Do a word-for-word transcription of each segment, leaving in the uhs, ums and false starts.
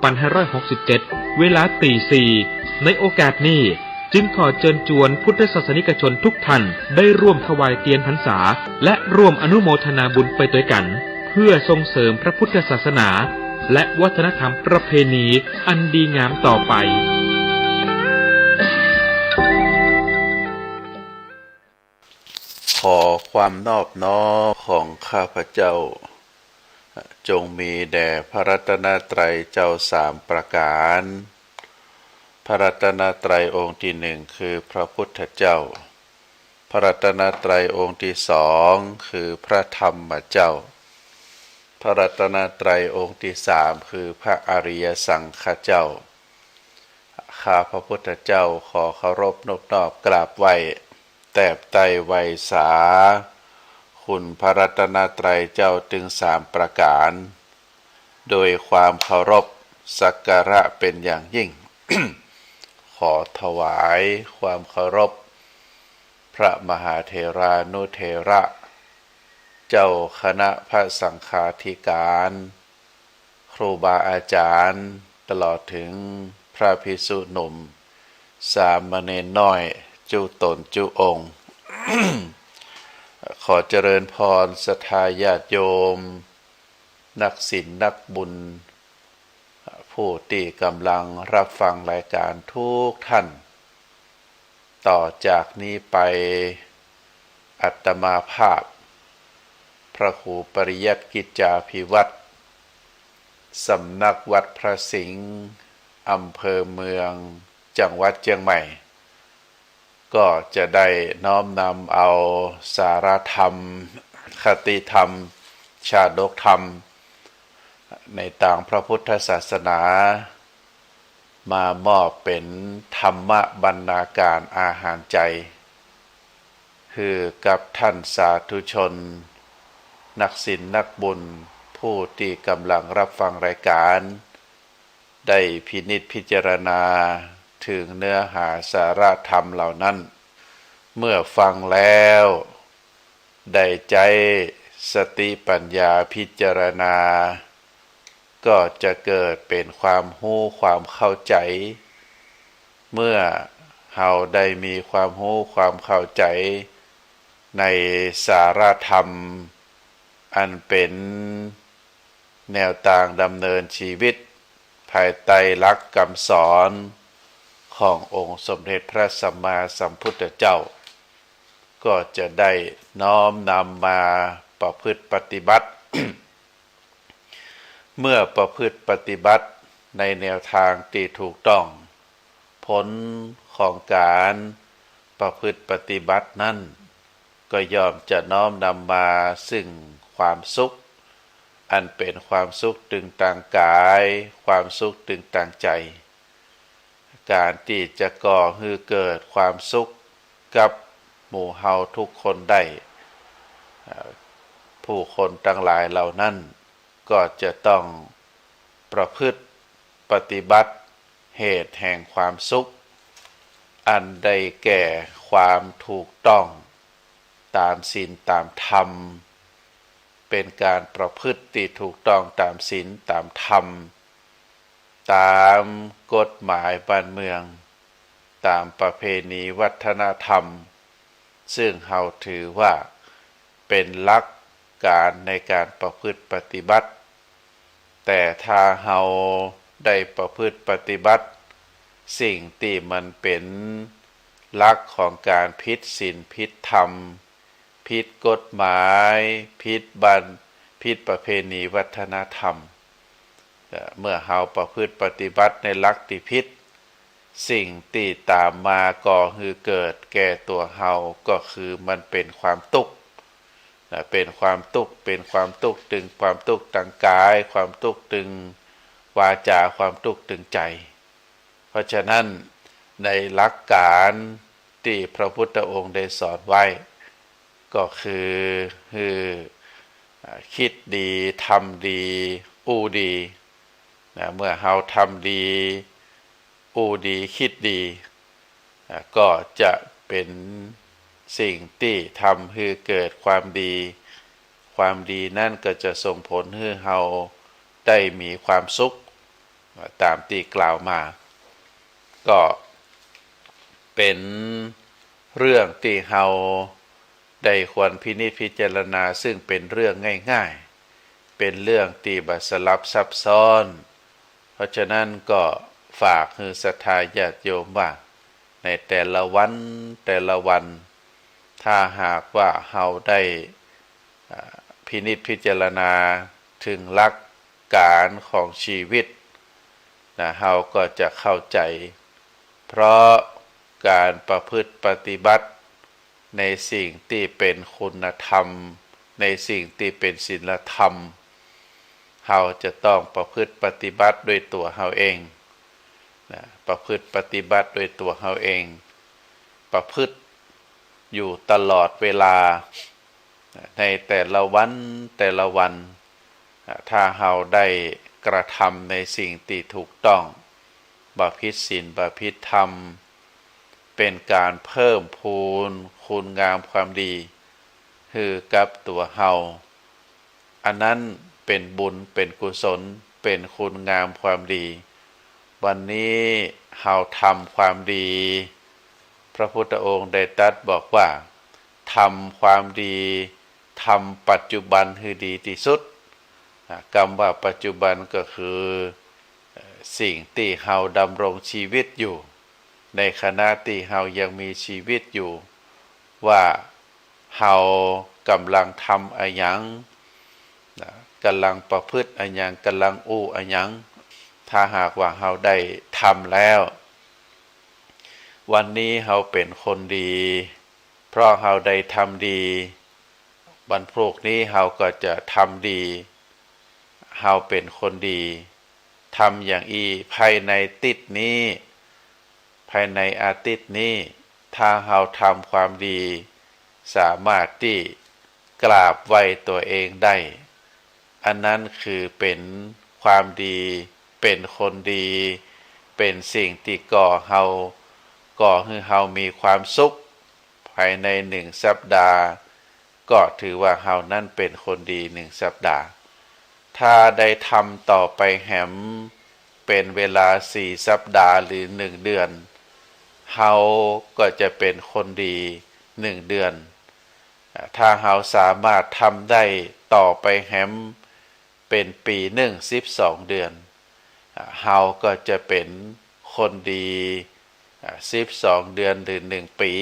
พันห้าร้อยหกสิบเจ็ด เวลาตีสี่ ในโอกาสนี้จึงขอเจิญจวนพุทธศาสนิกชนทุกท่านได้ร่วมถวายเตียนพรรษา และร่วมอนุโมทนาบุญไปตวยกั๋น เพื่อส่งเสริมพระพุทธศาสนา และวัฒนธรรมประเพณีอันดีงามต่อไป ขอความนอบน้อมของข้าพเจ้า จงมีแด่พระรัตนตรัยเจ้าสามประก๋าน พระรัตนตรัยองค์ตี้หนึ่งคือพระพุทธเจ้า พระรัตนตรัยองค์ตี้สองคือพระธรรมเจ้า พระรัตนตรัยองค์ตี้สามคือพระอริยสังฆเจ้า ข้าพระพุทธเจ้าขอเคารพนบนอบกราบไหว้ แตบไตร่ไหว้สา คุณพระรัตนตรัยเจ้าตึงสามประก๋าน โดยความเคารพสักการะเป็นอย่างยิ่ง ขอถวายความเคารพ พระมหาเถรานุเถระ เจ้าคณะพระสังฆาธิการ ครูบาอาจารย์ ตลอดถึงพระภิกษุหนุ่ม สามเณรน้อย จุ๊ต๋นจุ๊องค์ ขอเจริญพรศรัทธาญาติโยม นักศีลนักบุญ ผู้ตี้ก๋ำลังรับฟังรายก๋านทุกท่าน ต่อจากนี้ไป อาตมาภาพ พระครูปริยัติกิจจาภิวัฒน์ สำนักวัดพระสิงห์ อำเภอเมือง จังหวัดเจียงใหม่ ก็จะได้น้อมนำเอาสาระธรรม คติธรรม ชาดกธรรม ในตางพระพุทธศาสนา มามอบเป๋นธรรมบรรณาการอาหารใจ๋ หื้อกับท่านสาธุชน นักศีลนักบุญ ผู้ตี้ก๋ำลังรับฟังรายก๋าน ได้พินิจพิจารณาเถิงเนื้อหาสาระธรรมเหล่านั้น เมื่อฟังแล้ว ได้ใจ๊สติปัญญาพิจารณา ก็จะเกิดเป๋นความฮู้ความเข้าใจ๋ เมื่อเฮาได้มีความฮู้ความเข้าใจ๋ในสาระธรรม อันเป๋นแนวตางดำเนินชีวิต ภายใต้หลักกำสอนขององค์สมเด็จพระสัมมาสัมพุทธเจ้า ก็จะได้น้อมนำมาประพฤติปฏิบัติ เมื่อประพฤติปฏิบัติในแนวตางตี้ถูกต้อง ผลของก๋านประพฤติปฏิบัตินั้น ก็ย่อมจะน้อมนำมาซึ่งความสุข อันเป๋นความสุขตึงตางก๋าย ความสุขตึงตางใจ๋ ก๋านตี้จะก่อหื้อเกิดความสุขกับหมู่เฮาทุกคนได้ เอ่อ ผู้คนตังหลายเหล่านั้น ก็จะต้องประพฤติปฏิบัติเหตุแห่งความสุข อันได้แก่ความถูกต้องต๋ามศีลต๋ามธรรม เป๋นก๋านประพฤติตี้ถูกต้องต๋ามศีลต๋ามธรรม ต๋ามกฎหมายบ้านเมือง ต๋ามประเพณีวัฒนธรรม ซึ่งเฮาถือว่าเป๋นหลักก๋านในก๋านประพฤติปฏิบัติ แต่ถ้าเฮาได้ประพฤติปฏิบัติสิ่งตี้มันเป๋นหลักของก๋านผิดศีลผิดธรรม ผิดกฎหมาย ผิดบ้าน ผิดประเพณีวัฒนธรรม เอ่อ เมื่อเฮาประพฤติปฏิบัติในหลักตี้ผิด สิ่งตี้ต๋ามมาก่อหื้อเกิดแก่ตั๋วเฮาก็คือมันเป๋นความตุ๊กข์ นะ เป๋นความตุ๊กข์ เป๋นความตุ๊กข์ตึง ความตุ๊กข์ตางก๋าย ความตุ๊กข์ตึงวาจา ความตุ๊กข์ตึงใจ๋ เพราะฉะนั้นในหลักก๋านตี้พระพุทธองค์ได้สอนไว้ ก็คือ คือ อ่า คิดดี ทำดี อู้ดี นะ เมื่อเฮาทำดี อู้ดี คิดดี อ่า ก็จะเป๋นสิ่งตี้ทำหื้อเกิดความดี ความดีนั้นก็จะส่งผลหื้อเฮาได้มีความสุข ต๋ามตี้กล่าวมา ก็เป๋นเรื่องตี้เฮาได้ควรพินิจพิจารณา ซึ่งเป๋นเรื่องง่ายๆ เป๋นเรื่องตี้บ่สลับซับซ้อน เพราะฉะนั้นก็ฝากหื้อศรัทธาญาติโยมว่า ในแต่ละวันแต่ละวัน ถ้าหากว่าเฮาได้ อ่า พินิจพิจารณาเถิงหลักก๋านของชีวิตนะ เฮาก็จะเข้าใจ๋ เพราะก๋านประพฤติปฏิบัติในสิ่งตี้เป๋นคุณธรรม ในสิ่งตี้เป๋นศีลธรรม เฮาจะต้องประพฤติปฏิบัติด้วยตั๋วเฮาเองนะ ประพฤติปฏิบัติด้วยตั๋วเฮาเอง ประพฤติอยู่ตลอดเวลา ในแต่ละวันแต่ละวัน ถ้าเฮาได้กระทำในสิ่งตี้ถูกต้อง บ่ผิดศีลบ่ผิดธรรม เป๋นก๋านเพิ่มพูนคุณงามความดีหื้อกับตั๋วเฮา อันนั้นเป๋นบุญเป๋นกุศล เป๋นคุณงามความดี วันนี้เฮาทำความดี พระพุทธองค์ได้ตรัสบอกว่า ทำความดี ทำปัจจุบันหื้อดีตี้สุด อ่ะ กำว่าปัจจุบันก็คือ เอ่อ สิ่งตี้เฮาดำรงชีวิตอยู่ ในขณะตี้เฮายังมีชีวิตอยู่ ว่าเฮาก่ำลังทำอะหยังนะ ก่ำลังประพฤติอะหยัง ก่ำลังอู้อะหยัง ถ้าหากว่าเฮาได้ทำแล้ว วันนี้เฮาเป๋นคนดี เพราะเฮาได้ทำดี วันพรุ่งนี้เฮาก็จะทำดี เฮาเป๋นคนดี ทำอย่างอี้ ภายในติ๊ดนี้ ภายในอาทิตย์นี้ ถ้าเฮาทำความดี สามารถตี้กราบไหว้ตั๋วเองได้ อันนั้นคือเป๋นความดี เป๋นคนดี เป๋นสิ่งตี้ก่อเฮา ก่อหื้อเฮามีความสุข ภายในหนึ่งสัปดาห์ ก็ถือว่าเฮานั้นเป๋นคนดีหนึ่งสัปดาห์ ถ้าได้ทำต่อไปแหม เป๋นเวลาสี่สัปดาห์หรือหนึ่งเดือน เฮาก็จะเป๋นคนดีหนึ่งเดือน อ่า ถ้าเฮาสามารถทำได้ต่อไปแหม เป๋นปี๋นึ่งสิบสองเดือน อ่า เฮาก็จะเป๋นคนดี อ่า สิบสองเดือนหรือหนึ่งปี๋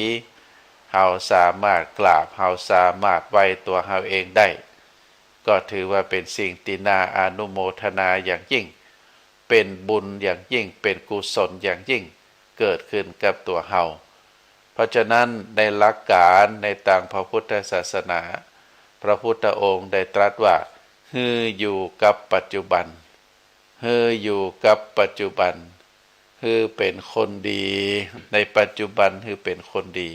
เฮาสามารถกราบ เฮาสามารถไหว้ตั๋วเฮาเองได้ ก็ถือว่าเป๋นสิ่งตี้น่าอนุโมทนาอย่างยิ่ง เป๋นบุญอย่างยิ่ง เป๋นกุศลอย่างยิ่ง เกิดขึ้นกับตั๋วเฮา เพราะฉะนั้นในหลักก๋านในตางพระพุทธศาสนา พระพุทธองค์ได้ตรัสว่า หื้ออยู่กับปัจจุบัน หื้ออยู่กับปัจจุบัน หื้อเป๋นคนดีในปัจจุบัน หื้อเป๋นคนดี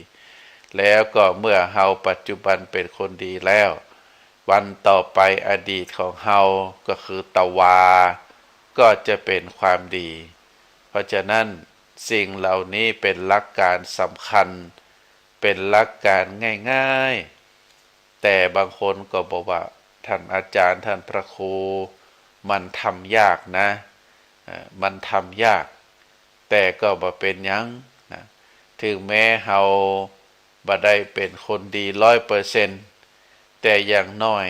แล้วก็เมื่อเฮาปัจจุบันเป๋นคนดีแล้ว วันต่อไปอดีตของเฮาก็คือตวา ก็จะเป๋นความดี เพราะฉะนั้นสิ่งเหล่านี้เป๋นหลักก๋านสำคัญ เป๋นหลักก๋านง่ายๆ แต่บางคนก็บอกว่า ท่านอาจารย์ ท่านพระครู มันทำยากนะ เอ่อ มันทำยาก แต่ก็บ่เป๋นหยังนะ ถึงแม้เฮาบ่ได้เป๋นคนดีร้อยเปอร์เซ็นต์ แต่อย่างน้อย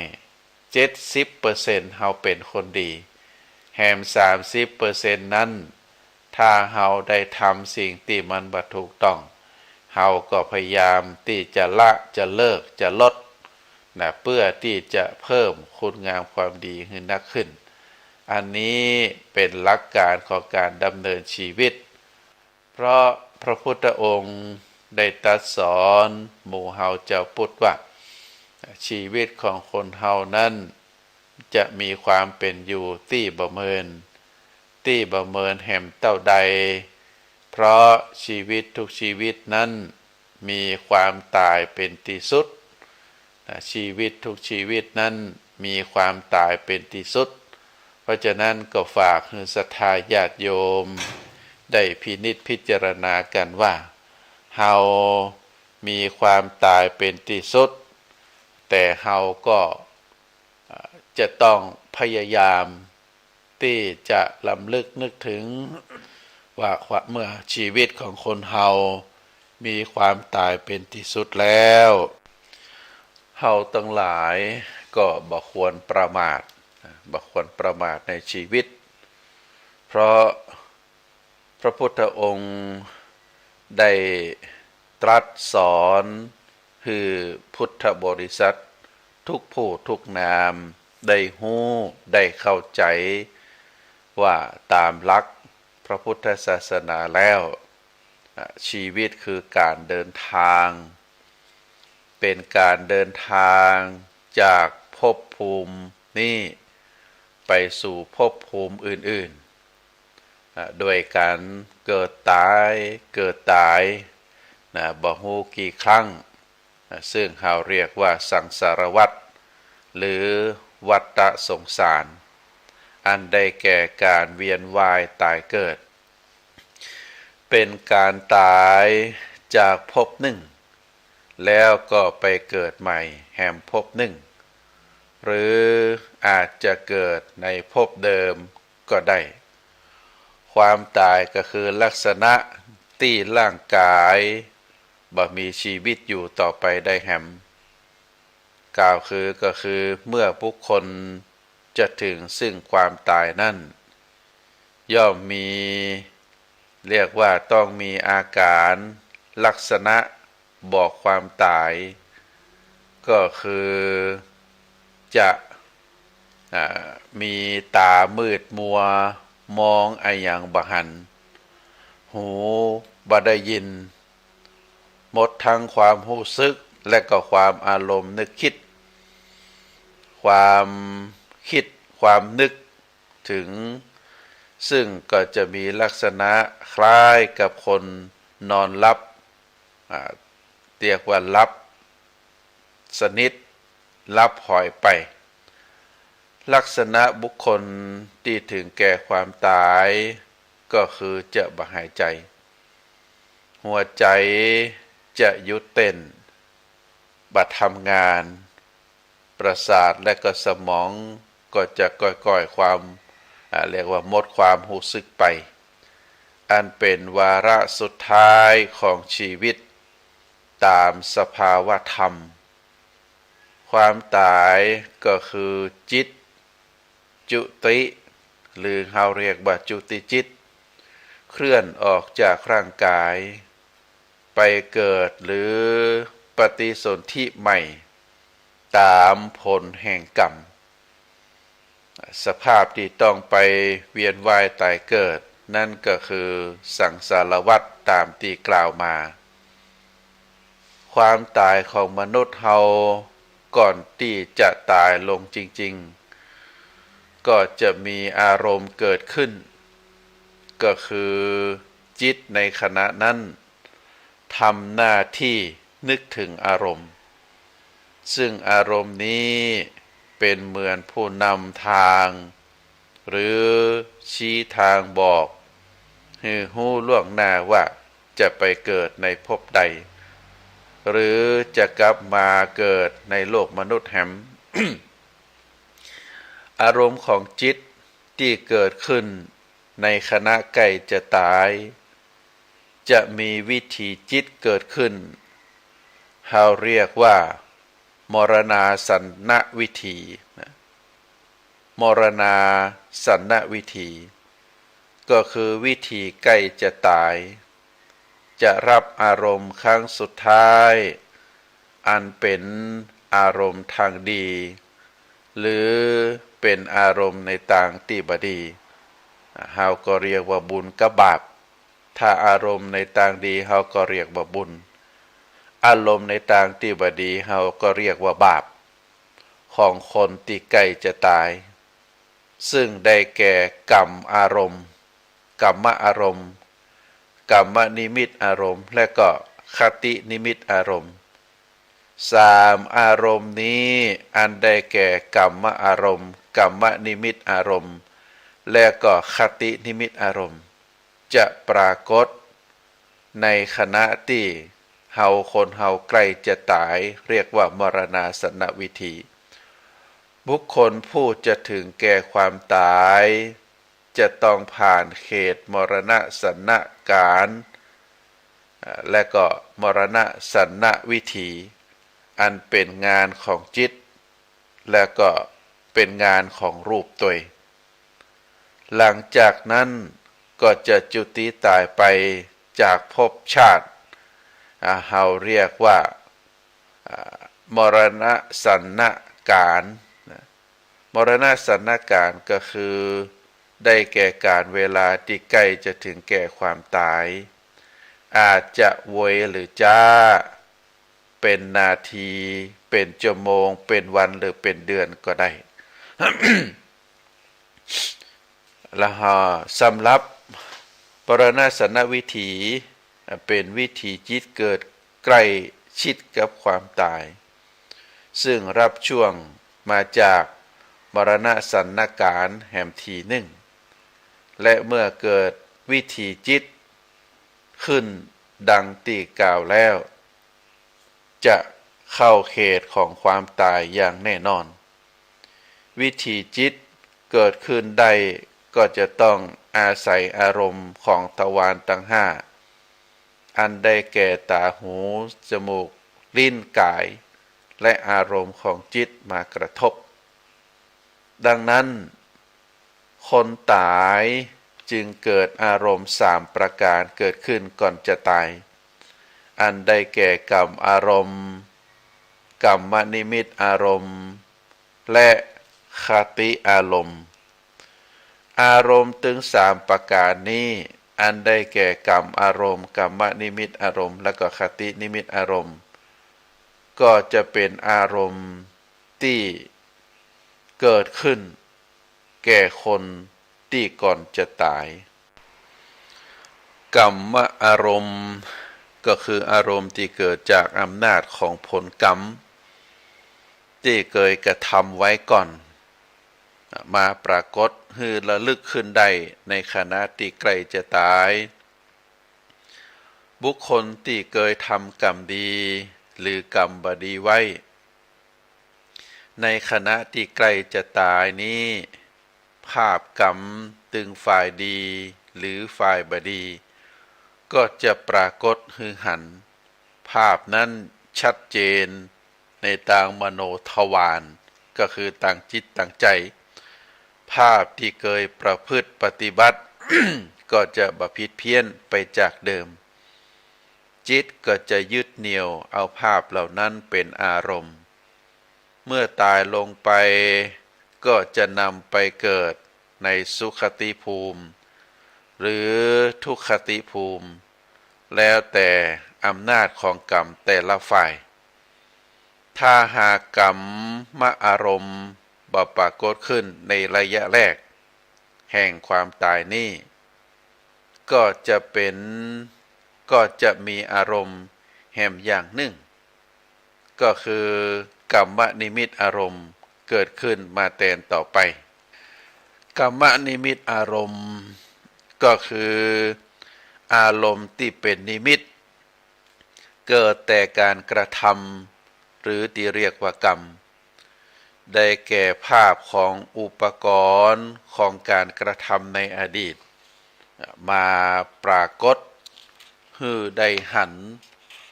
เจ็ดสิบเปอร์เซ็นต์เฮาเป๋นคนดี แหมสามสิบเปอร์เซ็นต์นั้น ถ้าเฮาได้ทำสิ่งตี้มันบ่ถูกต้อง เฮาก็พยายามตี้จะละ จะเลิก จะลดนะ เปื้อตี้จะเพิ่มคุณงามความดีหื้อนักขึ้น อันนี้เป๋นหลักก๋านของก๋านดำเนินชีวิต เพราะพระพุทธองค์ได้ตรัสสอนหมู่เฮาจาวพุทธว่า ชีวิตของคนเฮานั้นจะมีความเป๋นอยู่ตี้บ่เมิน ตี้บ่เมินแหมเต้าใด เพราะชีวิตทุกชีวิตนั้นมีความต๋ายเป๋นตี้สุดนะ ชีวิตทุกชีวิตนั้นมีความต๋ายเป๋นตี้สุด เพราะฉะนั้นก็ฝากหื้อศรัทธาญาติโยมได้พินิจพิจารณากั๋นว่า เฮามีความต๋ายเป๋นตี้สุด แต่เฮาก็ เอ่อ จะต้องพยายาม ตี้จะรำลึกนึกถึงว่าความ เมื่อชีวิตของคนเฮามีความต๋ายเป๋นตี้สุดแล้ว เฮาตังหลายก็บ่ควรประมาท บ่ควรประมาทในชีวิต เพราะพระพุทธองค์ได้ตรัสสอนหื้อพุทธบริษัททุกผู้ทุกนามได้ฮู้ได้เข้าใจ๋ว่าต๋ามหลักพระพุทธศาสนาแล้ว อ่ะ ชีวิตคือก๋านเดินตาง เป๋นก๋านเดินตางจากภพภูมินี้ไปสู่ภพภูมิอื่นๆ อ่ะ โดยก๋านเกิดต๋าย เกิดต๋าย นะ บ่ฮู้กี่ครั้ง นะ ซึ่งเฮาเรียกว่าสังสารวัฏ หรือวัฏสงสาร อันได้แก่ก๋านเวียนว่ายต๋ายเกิด เป๋นก๋านต๋ายจากภพนึ่ง แล้วก็ไปเกิดใหม่แหมภพนึ่ง หรืออาจจะเกิดในภพเดิมก็ได้ ความต๋ายก็คือลักษณะตี้ร่างก๋ายบ่มีชีวิตอยู่ต่อไปได้แหม กล่าวคือ ก็คือเมื่อบุคคลจะถึงซึ่งความต๋ายนั้น ย่อมมี เรียกว่าต้องมีอาก๋านลักษณะบอกความต๋าย ก็คือจะ อ่า มีต๋ามืดมัว มองอะหยังบ่หัน หูบ่ได้ยิน หมดตึงความฮู้สึกและก็ความอารมณ์นึกคิด ความคิดความนึกถึง ซึ่งก็จะมีลักษณะคล้ายกับคนนอนหลับ อ่า เรียกว่าหลับสนิท หลับหอยไป ลักษณะบุคคลตี้ถึงแก่ความต๋าย ก็คือจะบ่หายใจ๋ หัวใจ๋จะหยุดเต้น บ่ทำงาน ประสาทและก็สมองก็จะก้อยๆ ความ อ่า เรียกว่าหมดความฮู้สึกไป อันเป๋นวาระสุดท้ายของชีวิตต๋ามสภาวะธรรม ความต๋ายก็คือจิตจุติ หรือเฮาเรียกว่าจุติจิต เคลื่อนออกจากร่างก๋าย ไปเกิดหรือปฏิสนธิใหม่ต๋ามผลแห่งกรรม สภาพตี้ต้องไปเวียนว่ายต๋ายเกิด นั้นก็คือสังสารวัฏต๋ามตี้กล่าวมา ความต๋ายของมนุษย์เฮาก่อนตี้จะต๋ายลงจริงๆ ก็จะมีอารมณ์เกิดขึ้น ก็คือจิตในขณะนั้นทำหน้าตี้นึกถึงอารมณ์ ซึ่งอารมณ์นี้เป๋นเหมือนผู้นำตาง หรือชี้ตางบอกหื้อฮู้ล่วงหน้าว่าจะไปเกิดในภพใด หรือจะกลับมาเกิดในโลกมนุษย์แหม อารมณ์ของจิตตี้เกิดขึ้นในขณะใก้จะต๋าย จะมีวิถีจิตเกิดขึ้น เฮาเรียกว่า มรณาสันนวิถีนะ มรณาสันนวิถี ก็คือวิถีใก้จะต๋าย จะฮับอารมณ์ครั้งสุดท้าย อันเป๋นอารมณ์ตางดี หรือเป๋นอารมณ์ในตางตี้บ่ดี เฮาก็เรียกว่าบุญกับบาป ถ้าอารมณ์ในตางดีเฮาก็เรียกว่าบุญ อารมณ์ในตางตี้บ่ดีเฮาก็เรียกว่าบาป ของคนตี้ใก้จะต๋าย ซึ่งได้แก่กัมมอารมณ์ กัมมอารมณ์ กัมมนิมิตอารมณ์ และก็คตินิมิตอารมณ์ สามอารมณ์นี้อันได้แก่กัมมอารมณ์ กัมมนิมิตอารมณ์ และก็คตินิมิตอารมณ์ จะปรากฏในขณะตี้เฮาคนเฮาใก้จะต๋าย เรียกว่ามรณาสันนวิถี บุคคลผู้จะถึงแก่ความต๋าย จะต้องผ่านเขตมรณสัณณการ อ่า และก็มรณสัณณวิถี อันเป๋นงานของจิต และก็เป๋นงานของรูปตวย หลังจากนั้นก็จะจุติต๋ายไปจากภพชาติ อ่า เฮาเรียกว่า อ่า มรณสัณณการนะ มรณสัณณการก็คือ ได้แก่ก๋านเวลาตี้ใก้จะเถิงแก่ความต๋าย อาจจะไวหรือจ๊า เป๋นนาที เป๋นจั่วโมง เป๋นวัน หรือเป๋นเดือนก็ได้ แล้ว อ่า สำหรับมรณสัณณวิถี อ่า เป๋นวิถีจิตเกิดใก้ชิดกับความต๋าย ซึ่งฮับช่วงมาจากมรณสัณณการแหมทีนึ่ง และเมื่อเกิดวิถีจิตขึ้นดังตี้กล่าวแล้ว จะเข้าเขตของความต๋ายอย่างแน่นอน วิถีจิตเกิดขึ้นได้ก็จะต้องอาศัยอารมณ์ของทวารตังห้า อันได้แก่ต๋า หู จมูก ลิ้น ก๋าย และอารมณ์ของจิตมากระทบ ดังนั้น คนต๋ายจึงเกิดอารมณ์สามประก๋านเกิดขึ้นก่อนจะต๋าย อันได้แก่กัมมอารมณ์ กัมมนิมิตอารมณ์ และคติอารมณ์ อารมณ์ตึงสามประก๋านนี้ อันได้แก่กัมมอารมณ์ กัมมนิมิตอารมณ์ และก็คตินิมิตอารมณ์ ก็จะเป๋นอารมณ์ตี้เกิดขึ้นแก่คนตี้ก่อนจะต๋าย กัมมอารมณ์ ก็คืออารมณ์ตี้เกิดจากอำนาจของผลกรรม ตี้เกยกระทำไว้ก่อน มาปรากฏหื้อระลึกขึ้นได้ในขณะตี้ใก้จะต๋าย บุคคลตี้เกยทำกรรมดีหรือกรรมบ่ดีไว้ ในขณะตี้ใก้จะต๋ายนี้ ภาพกรรมตึงฝ่ายดีหรือฝ่ายบ่ดี ก็จะปรากฏหื้อหัน ภาพนั้นชัดเจนในตางมโนทวาร ก็คือตางจิตตางใจ๋ ภาพตี้เกยประพฤติปฏิบัติ ก็จะบ่ผิดเพี้ยนไปจากเดิม จิตก็จะยึดเหนี่ยวเอาภาพเหล่านั้นเป๋นอารมณ์ เมื่อต๋ายลงไปก็จะนำไปเกิดในสุคติภูมิ หรือทุกขติภูมิ แล้วแต่อำนาจของกรรมแต่ละฝ่าย ถ้าหากกัมมอารมณ์บ่ปรากฏขึ้นในระยะแรกแห่งความต๋ายนี้ ก็จะเป๋น ก็จะมีอารมณ์แหมอย่างนึ่ง ก็คือกัมมนิมิตอารมณ์เกิดขึ้นมาแตนต่อไป กัมมนิมิตอารมณ์ ก็คืออารมณ์ตี้เป๋นนิมิต เกิดแต่ก๋านกระทำ หรือตี้เรียกว่ากรรม ได้แก่ภาพของอุปกรณ์ของก๋านกระทำในอดีต มาปรากฏหื้อได้หัน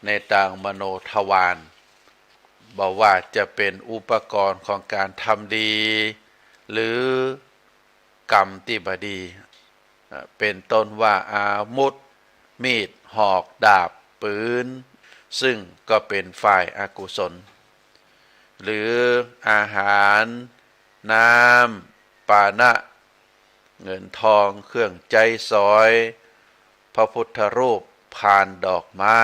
ในตางมโนทวาร บ่ว่าจะเป๋นอุปกรณ์ของก๋านทำดี หรือกรรมตี้บ่ดี เป๋นต้นว่าอาวุธ มีด หอก ดาบ ปืน ซึ่งก็เป๋นฝ่ายอกุศล หรืออาหาร น้ำ ปานะ เงินทอง เครื่องใจ๊สอย พระพุทธรูป พานดอกไม้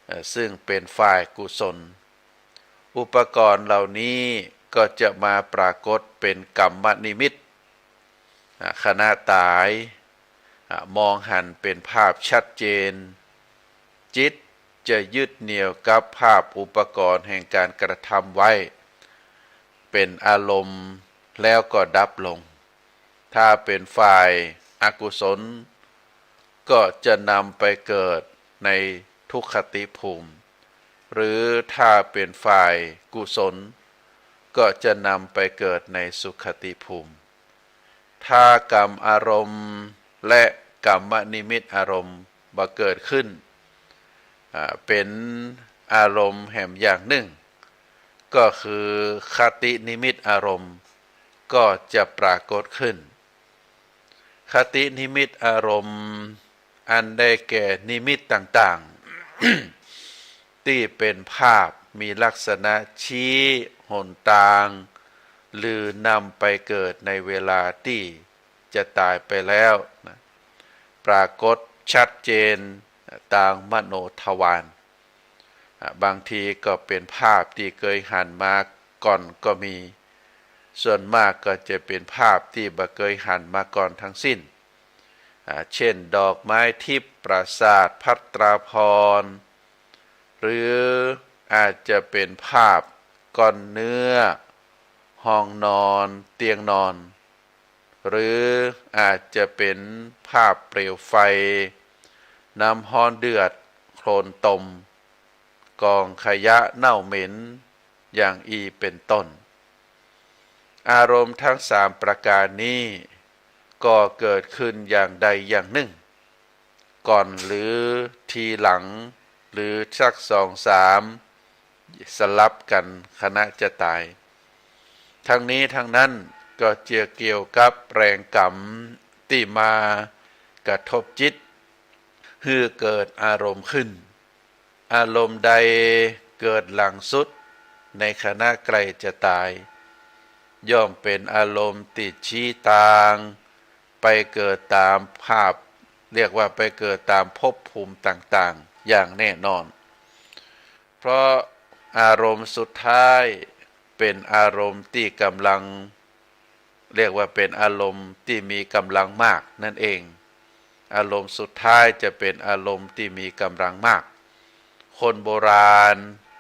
เอ่อ ซึ่งเป๋นฝ่ายกุศล อุปกรณ์เหล่านี้ก็จะมาปรากฏเป๋นกัมมนิมิต อ่ะ ขณะต๋าย อ่ะ มองหันเป๋นภาพชัดเจน จิตจะยึดเหนี่ยวกับภาพอุปกรณ์แห่งก๋านกระทำไว้ เป๋นอารมณ์ แล้วก็ดับลง ถ้าเป๋นฝ่ายอกุศล ก็จะนำไปเกิดในทุกขติภูมิ หรือถ้าเป๋นฝ่ายกุศล ก็จะนำไปเกิดในสุคติภูมิ ถ้ากรรมอารมณ์และกัมมนิมิตอารมณ์บ่เกิดขึ้น อ่า เป๋นอารมณ์แหมอย่างนึ่ง ก็คือคตินิมิตอารมณ์ก็จะปรากฏขึ้น คตินิมิตอารมณ์ อันได้แก่นิมิตต่างๆ ตี้เป๋นภาพมีลักษณะชี้หนตาง หรือนำไปเกิดในเวลาตี้จะต๋ายไปแล้วนะ ปรากฏชัดเจนตางมโนทวาร อ่ะ บางทีก็เป๋นภาพตี้เกยหันมาก่อนก็มี ส่วนมากก็จะเป๋นภาพตี้บ่เกยหันมาก่อนทั้งสิ้น อ่ะ เช่น ดอกไม้ทิพย์ ปราสาท ภัตราภรณ์ หรืออาจจะเป๋นภาพก้อนเนื้อ ห้องนอน เตียงนอน หรืออาจจะเป๋นภาพเปลวไฟ น้ำฮ้อนเดือด โคลนตม กองขยะเน่าเหม็น อย่างอี้เป๋นต้น อารมณ์ทั้งสามประการนี้ ก็เกิดขึ้นอย่างใดอย่างนึ่ง ก่อนหรือทีหลัง หรือสักสองสาม สลับกั๋นขณะจะต๋าย ทั้งนี้ทั้งนั้นก็จะเกี่ยวกับแรงกรรมตี้มากระทบจิต หื้อเกิดอารมณ์ขึ้น อารมณ์ใดเกิดหลังสุดในขณะใกล้จะต๋าย ย่อมเป๋นอารมณ์ตี้ชี้ตาง ไปเกิดต๋ามภาพ เรียกว่าไปเกิดต๋ามภพภูมิต่างๆ อย่างแน่นอน เพราะอารมณ์สุดท้ายเป๋นอารมณ์ตี้ก๋ำลัง เรียกว่าเป๋นอารมณ์ตี้มีก๋ำลังมากนั่นเอง อารมณ์สุดท้ายจะเป๋นอารมณ์ตี้มีก๋ำลังมาก คนโบราณ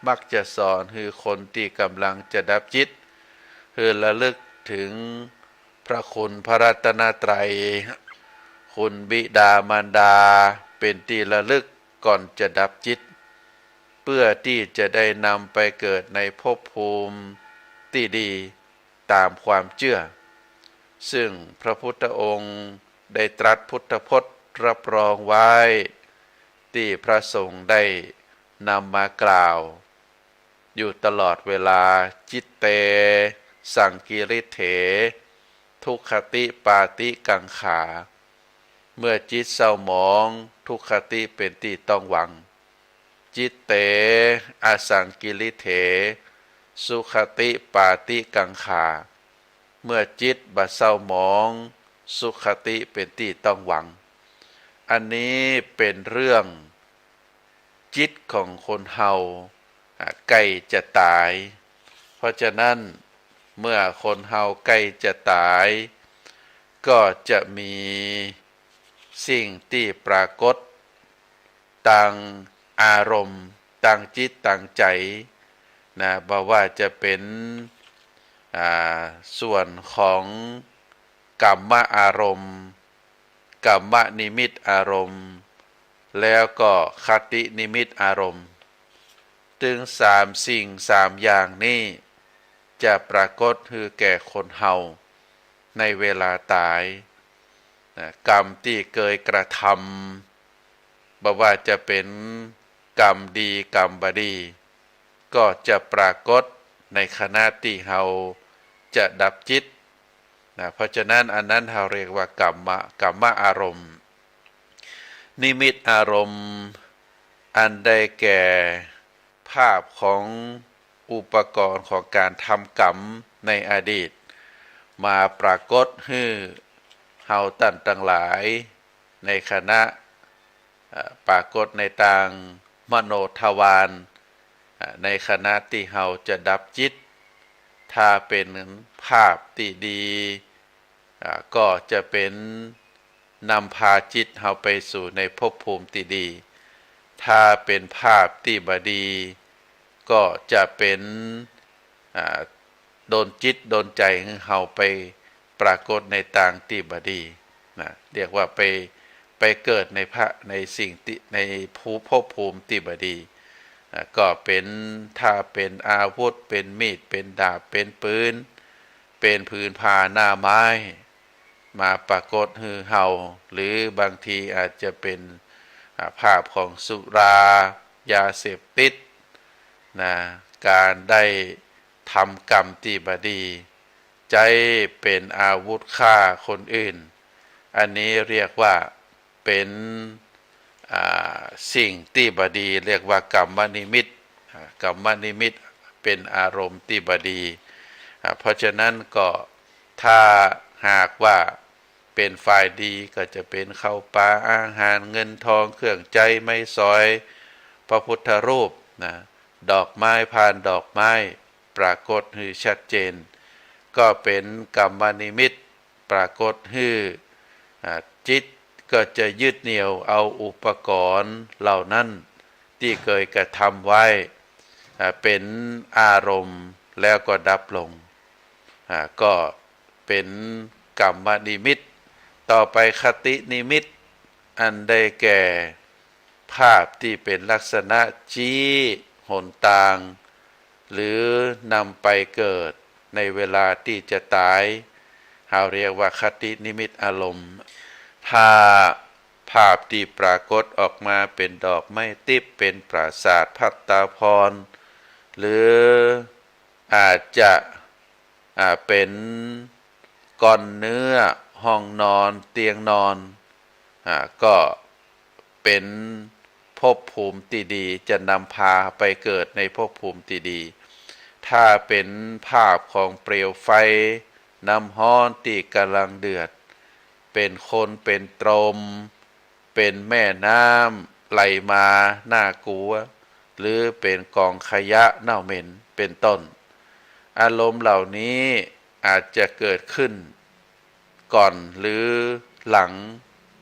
มักจะสอนหื้อคนตี้ก๋ำลังจะดับจิต หื้อระลึกเถิงพระคุณพระรัตนตรัย คุณบิดามารดา เป๋นตี้ระลึกก่อนจะดับจิต เปื้อตี้จะได้นำไปเกิดในภพภูมิตี้ดีต๋ามความเจื้อ ซึ่งพระพุทธองค์ได้ตรัสพุทธพจน์รับรองไว้ ตี้พระสงฆ์ได้นำมากล่าวอยู่ตลอดเวลา จิตเต สังกิริเถ ทุคคติปาติกังขา เมื่อจิตเศร้าหมอง ทุคคติเป๋นตี้ต้องหวัง จิตเต อสังกิริเถ สุคคติปาติกังขา เมื่อจิตบ่เศร้าหมอง สุคคติเป๋นตี้ต้องหวัง อันนี้เป๋นเรื่องจิตของคนเฮา อ่ะ ใกล้จะต๋าย เพราะฉะนั้นเมื่อคนเฮาใกล้จะต๋าย ก็จะมีสิ่งตี้ปรากฏ ตางอารมณ์ ตางจิตตางใจ๋นะ บ่ว่าจะเป๋น อ่า ส่วนของกัมมะอารมณ์ กัมมะนิมิตอารมณ์ แล้วก็คตินิมิตอารมณ์ ตึงสามสิ่งสามอย่างนี้ จะปรากฏหื้อแก่คนเฮาในเวลาต๋ายนะ กรรมตี้เกยกระทำ บ่ว่าจะเป๋นกรรมดีกรรมบ่ดี ก็จะปรากฏในขณะตี้เฮาจะดับจิตนะ เพราะฉะนั้นอันนั้นเฮาเรียกว่ากัมมะ กัมมะอารมณ์ นิมิตอารมณ์ อันได้แก่ภาพของอุปกรณ์ของก๋านทำกรรมในอดีต มาปรากฏหื้อเฮาต้านตังหลาย ในขณะ เอ่อ ปรากฏในตางมโนทวาร เอ่อ ในขณะตี้เฮาจะดับจิต ถ้าเป๋นภาพตี้ดี อ่า ก็จะเป๋นนำพาจิตเฮาไปสู่ในภพภูมิตี้ดี ถ้าเป๋นภาพตี้บ่ดี ก็จะเป๋น อ่า ดลจิตดลใจ๋หื้อเฮาไปปรากฏในตางตี้บ่ดีนะ เรียกว่าไป ไปเกิดในพระ ในสิ่งตี้ ในภู ภพภูมิตี้บ่ดี อ่า ก็เป๋น ถ้าเป๋นอาวุธ เป๋นมีด เป๋นดาบ เป๋นปืน เป๋นผืนผ้าหน้าไม้ มาปรากฏหื้อเฮา หรือบางทีอาจจะเป๋น อ่า ภาพของสุรา ยาเสพติด นะ ก๋านได้ทำกรรมตี้บ่ดี ใจ๊เป๋นอาวุธฆ่าคนอื่น อันนี้เรียกว่าเป๋น อ่า สิ่งตี้บ่ดี เรียกว่ากัมมนิมิต อ่า กัมมนิมิตเป๋นอารมณ์ตี้บ่ดี อ่า เพราะฉะนั้นก็ถ้าหากว่าเป๋นฝ่ายดีก็จะเป๋นข้าวป๋าอาหาร เงินทอง เครื่องใจ๊ไม้สอย พระพุทธรูป นะ ดอกไม้ พานดอกไม้ ปรากฏหื้อชัดเจน ก็เป๋นกัมมนิมิต ปรากฏหื้อ อ่า จิตก็จะยึดเหนี่ยวเอาอุปกรณ์เหล่านั้นตี้เกยกระทำไว้ อ่า เป๋นอารมณ์แล้วก็ดับลง อ่า ก็เป๋นกัมมนิมิต ต่อไปคตินิมิต อันได้แก่ ภาพตี้เป๋นลักษณะชี้หนตาง หรือนำไปเกิดในเวลาตี้จะต๋าย เฮาเรียกว่าคตินิมิตอารมณ์ ถ้าภาพตี้ปรากฏออกมาเป๋นดอกไม้ติ๊บ เป๋นปราสาทภัตตาภรณ์ หรืออาจจะ อ่า เป๋นก้อนเนื้อ ห้องนอน เตียงนอน อ่า ก็เป๋นภพภูมิตี้ดี จะนำพาไปเกิดในภพภูมิตี้ดี ถ้าเป๋นภาพของเปลวไฟ น้ำฮ้อนตี้ก่ำลังเดือด เป๋นคน เป๋นตรม เป๋นแม่น้ำไหลมาน่ากลัว หรือเป๋นก๋องขยะเน่าเหม็น เป๋นต้น อารมณ์เหล่านี้อาจจะเกิดขึ้นก่อนหรือหลัง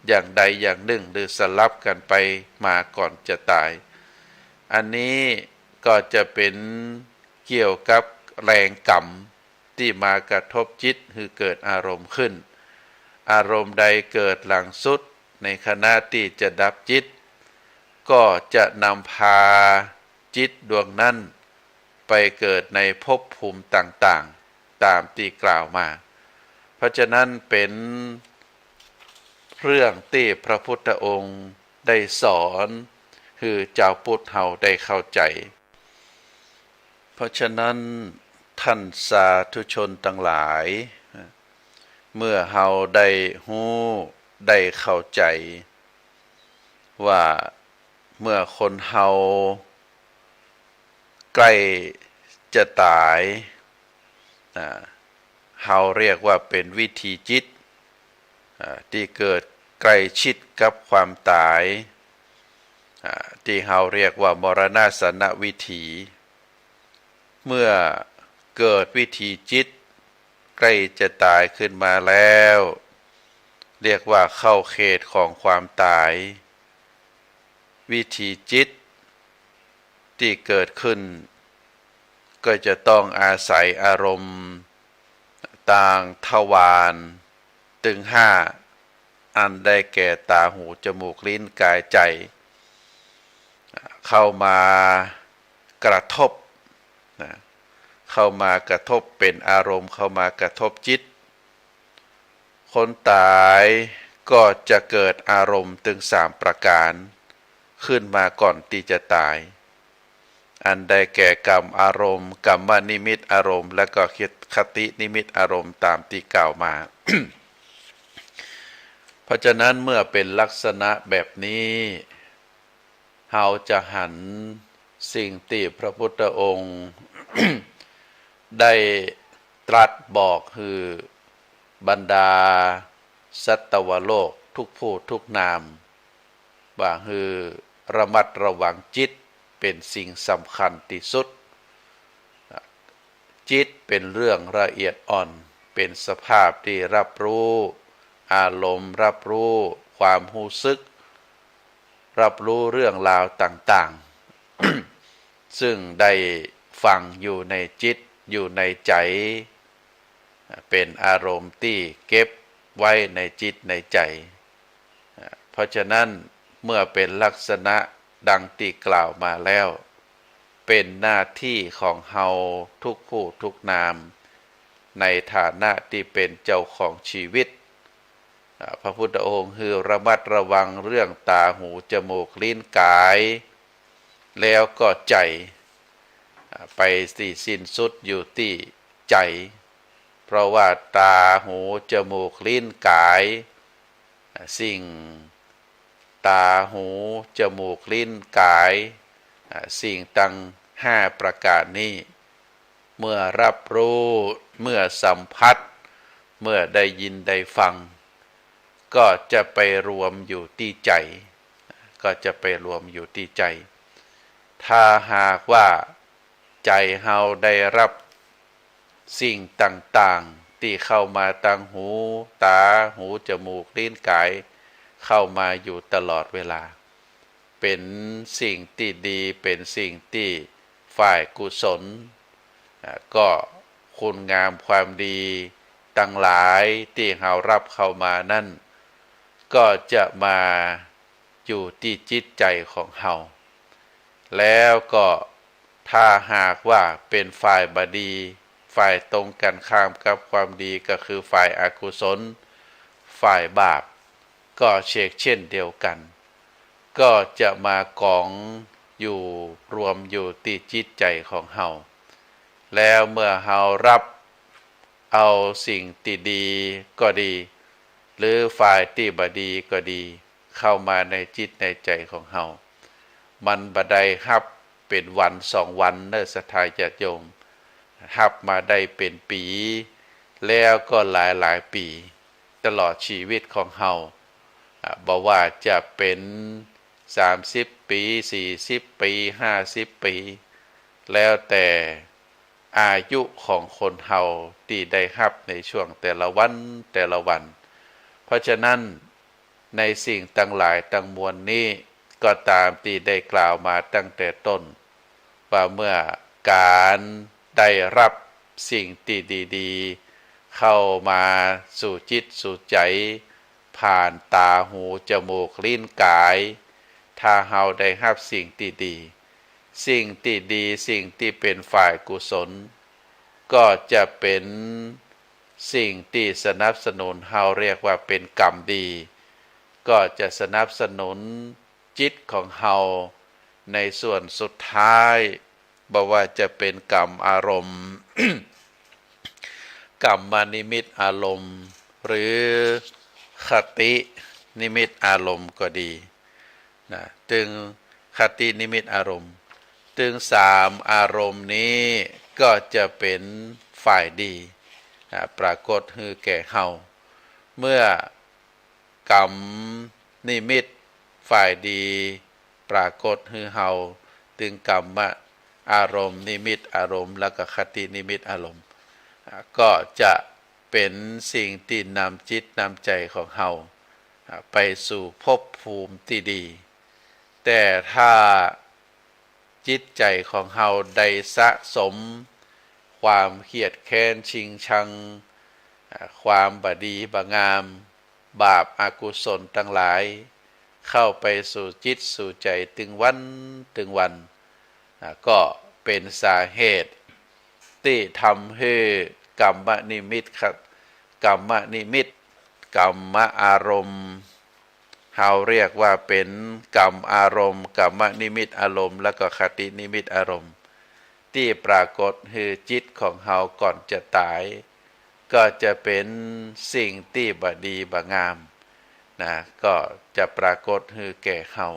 อย่างใดอย่างนึ่ง หรือสลับกั๋นไปมาก่อนจะต๋าย อันนี้ก็จะเป๋นเกี่ยวกับแรงกรรม ตี้มากระทบจิตหื้อเกิดอารมณ์ขึ้น อารมณ์ใดเกิดหลังสุดในขณะตี้จะดับจิต ก็จะนำพาจิตดวงนั้นไปเกิดในภพภูมิต่างๆ ต๋ามตี้กล่าวมา เพราะฉะนั้นเป๋นเรื่องตี้พระพุทธองค์ได้สอนหื้อจาวพุทธเฮาได้เข้าใจ๋ เพราะฉะนั้นท่านสาธุชนตังหลาย เมื่อเฮาได้ฮู้ได้เข้าใจ๋ว่าเมื่อคนเฮาใก้จะต๋าย อ่า เฮาเรียกว่าเป๋นวิถีจิต อ่า ตี้เกิดใก้ชิดกับความต๋าย อ่า ตี้เฮาเรียกว่ามรณาสนวิถี เมื่อเกิดวิถีจิตใก้จะต๋ายขึ้นมาแล้ว เรียกว่าเข้าเขตของความต๋าย วิถีจิตตี้เกิดขึ้น ก็จะต้องอาศัยอารมณ์ตางทวารตึงห้า อันได้แก่ต๋า หู จมูก ลิ้น ก๋าย ใจ๋ เข้ามากระทบ นะ เข้ามากระทบเป๋นอารมณ์ เข้ามากระทบจิต คนต๋ายก็จะเกิดอารมณ์ตึงสามประก๋านขึ้นมาก่อนตี้จะต๋าย อันได้แก่กัมมารมณ์ กัมมนิมิตอารมณ์ และก็คตินิมิตอารมณ์ต๋ามตี้กล่าวมา เพราะฉะนั้นเมื่อเป๋นลักษณะแบบนี้ เฮาจะหันสิ่งตี้พระพุทธองค์ ได้ตรัสบอกหื้อบรรดาสัตวโลกทุกผู้ทุกนาม ว่าหื้อระมัดระวังจิตเป๋นสิ่งสำคัญตี้สุด จิตเป๋นเรื่องละเอียดอ่อน เป๋นสภาพตี้รับฮู้อารมณ์ รับฮู้ความฮู้สึก รับฮู้เรื่องราวต่างๆ ซึ่งได้ฝังอยู่ในจิต อยู่ในใจ๋ เป๋นอารมณ์ตี้เก็บไว้ในจิตในใจ๋ เพราะฉะนั้นเมื่อเป๋นลักษณะดังตี้กล่าวมาแล้ว เป๋นหน้าตี้ของเฮาทุกผู้ทุกนาม ในฐานะตี้เป๋นเจ้าของชีวิต อ่า พระพุทธองค์หื้อระมัดระวังเรื่องต๋า หู จมูก ลิ้น ก๋าย แล้วก็ใจ๋ อ่า ไปตี้สิ้นสุดอยู่ตี้ใจ๋ เพราะว่าต๋า หู จมูก ลิ้น ก๋าย อ่า สิ่ง ต๋า หู จมูก ลิ้น ก๋าย อ่า สิ่งตังห้าประก๋านนี้ เมื่อฮับฮู้ เมื่อสัมผัส เมื่อได้ยินได้ฟัง ก็จะไปรวมอยู่ตี้ใจ๋ ก็จะไปรวมอยู่ตี้ใจ๋ ถ้าหากว่าใจ๋เฮาได้ฮับ สิ่งต่างๆ ตี้เข้ามาตังหู ต๋า หู จมูก ลิ้น ก๋าย เข้ามาอยู่ตลอดเวลา เป๋นสิ่งตี้ดี เป๋นสิ่งตี้ฝ่ายกุศล อ่า ก็คุณงามความดีตังหลายตี้เฮาฮับเข้ามานั้น ก็จะมาอยู่ตี้จิตใจ๋ของเฮา แล้วก็ถ้าหากว่าเป๋นฝ่ายบ่ดี ฝ่ายตรงกันข้ามกับความดีก็คือฝ่ายอกุศล ฝ่ายบาป ก็เชกเช่นเดียวกั๋น ก็จะมากองอยู่รวมอยู่ตี้จิตใจ๋ของเฮา แล้วเมื่อเฮาฮับเอาสิ่งตี้ดีก็ดี หรือฝ่ายตี้บ่ดีก็ดี เข้ามาในจิตในใจ๋ของเฮา มันบ่ได้ฮับเป๋นวันสองวันเน่อ ศรัทธาญาติโยม ฮับมาได้เป๋นปี๋ แล้วก็หลายๆ ปี๋ ตลอดชีวิตของเฮา อ่า บ่ว่าจะเป๋นสามสิบปี๋ สี่สิบปี๋ ห้าสิบปี๋ แล้วแต่อายุของคนเฮาตี้ได้ฮับในช่วงแต่ละวันแต่ละวัน เพราะฉะนั้น ในสิ่งตังหลายตังมวลนี้ ก็ต๋ามตี้ได้กล่าวมาตั้งแต่ต้น ว่าเมื่อก๋านได้ฮับสิ่งตี้ดีๆ เข้ามาสู่จิตสู่ใจ๋ ผ่านต๋า หู จมูก ลิ้น ก๋าย ถ้าเฮาได้ฮับสิ่งตี้ดี สิ่งตี้ดี สิ่งตี้เป๋นฝ่ายกุศล ก็จะเป๋นสิ่งตี้สนับสนุน เฮาเรียกว่าเป๋นกรรมดี ก็จะสนับสนุนจิตของเฮาในส่วนสุดท้าย บ่ว่าจะเป๋นกรรมอารมณ์ กรรมนิมิตอารมณ์ หรือคตินิมิตอารมณ์ก็ดี นะ ตึงคตินิมิตอารมณ์ ตึงสามอารมณ์นี้ก็จะเป๋นฝ่ายดี นะ ปรากฏหื้อแก่เฮา เมื่อกรรมนิมิตฝ่ายดีปรากฏหื้อเฮา ตึงกรรมอารมณ์ นิมิตอารมณ์ แล้วก็คตินิมิตอารมณ์ อ่า ก็จะเป๋นสิ่งตี้นำจิตนำใจ๋ของเฮา อ่า ไปสู่ภพภูมิตี้ดี แต่ถ้าจิตใจ๋ของเฮาได้สะสมความเคียดแค้นชิงชัง อ่า ความบ่ดีบ่งาม บาปอกุศลตังหลาย เข้าไปสู่จิตสู่ใจ๋ตึงวันตึงวัน อ่า ก็เป๋นสาเหตุตี้ทำหื้อกรรมนิมิต กรรมนิมิต กรรมอารมณ์ เฮาเรียกว่าเป๋นกรรมอารมณ์ กรรมนิมิตอารมณ์ แล้วก็คตินิมิตอารมณ์ ตี้ปรากฏหื้อจิตของเฮาก่อนจะต๋าย ก็จะเป๋นสิ่งตี้บ่ดีบ่งาม นะ ก็จะปรากฏหื้อแก่เฮา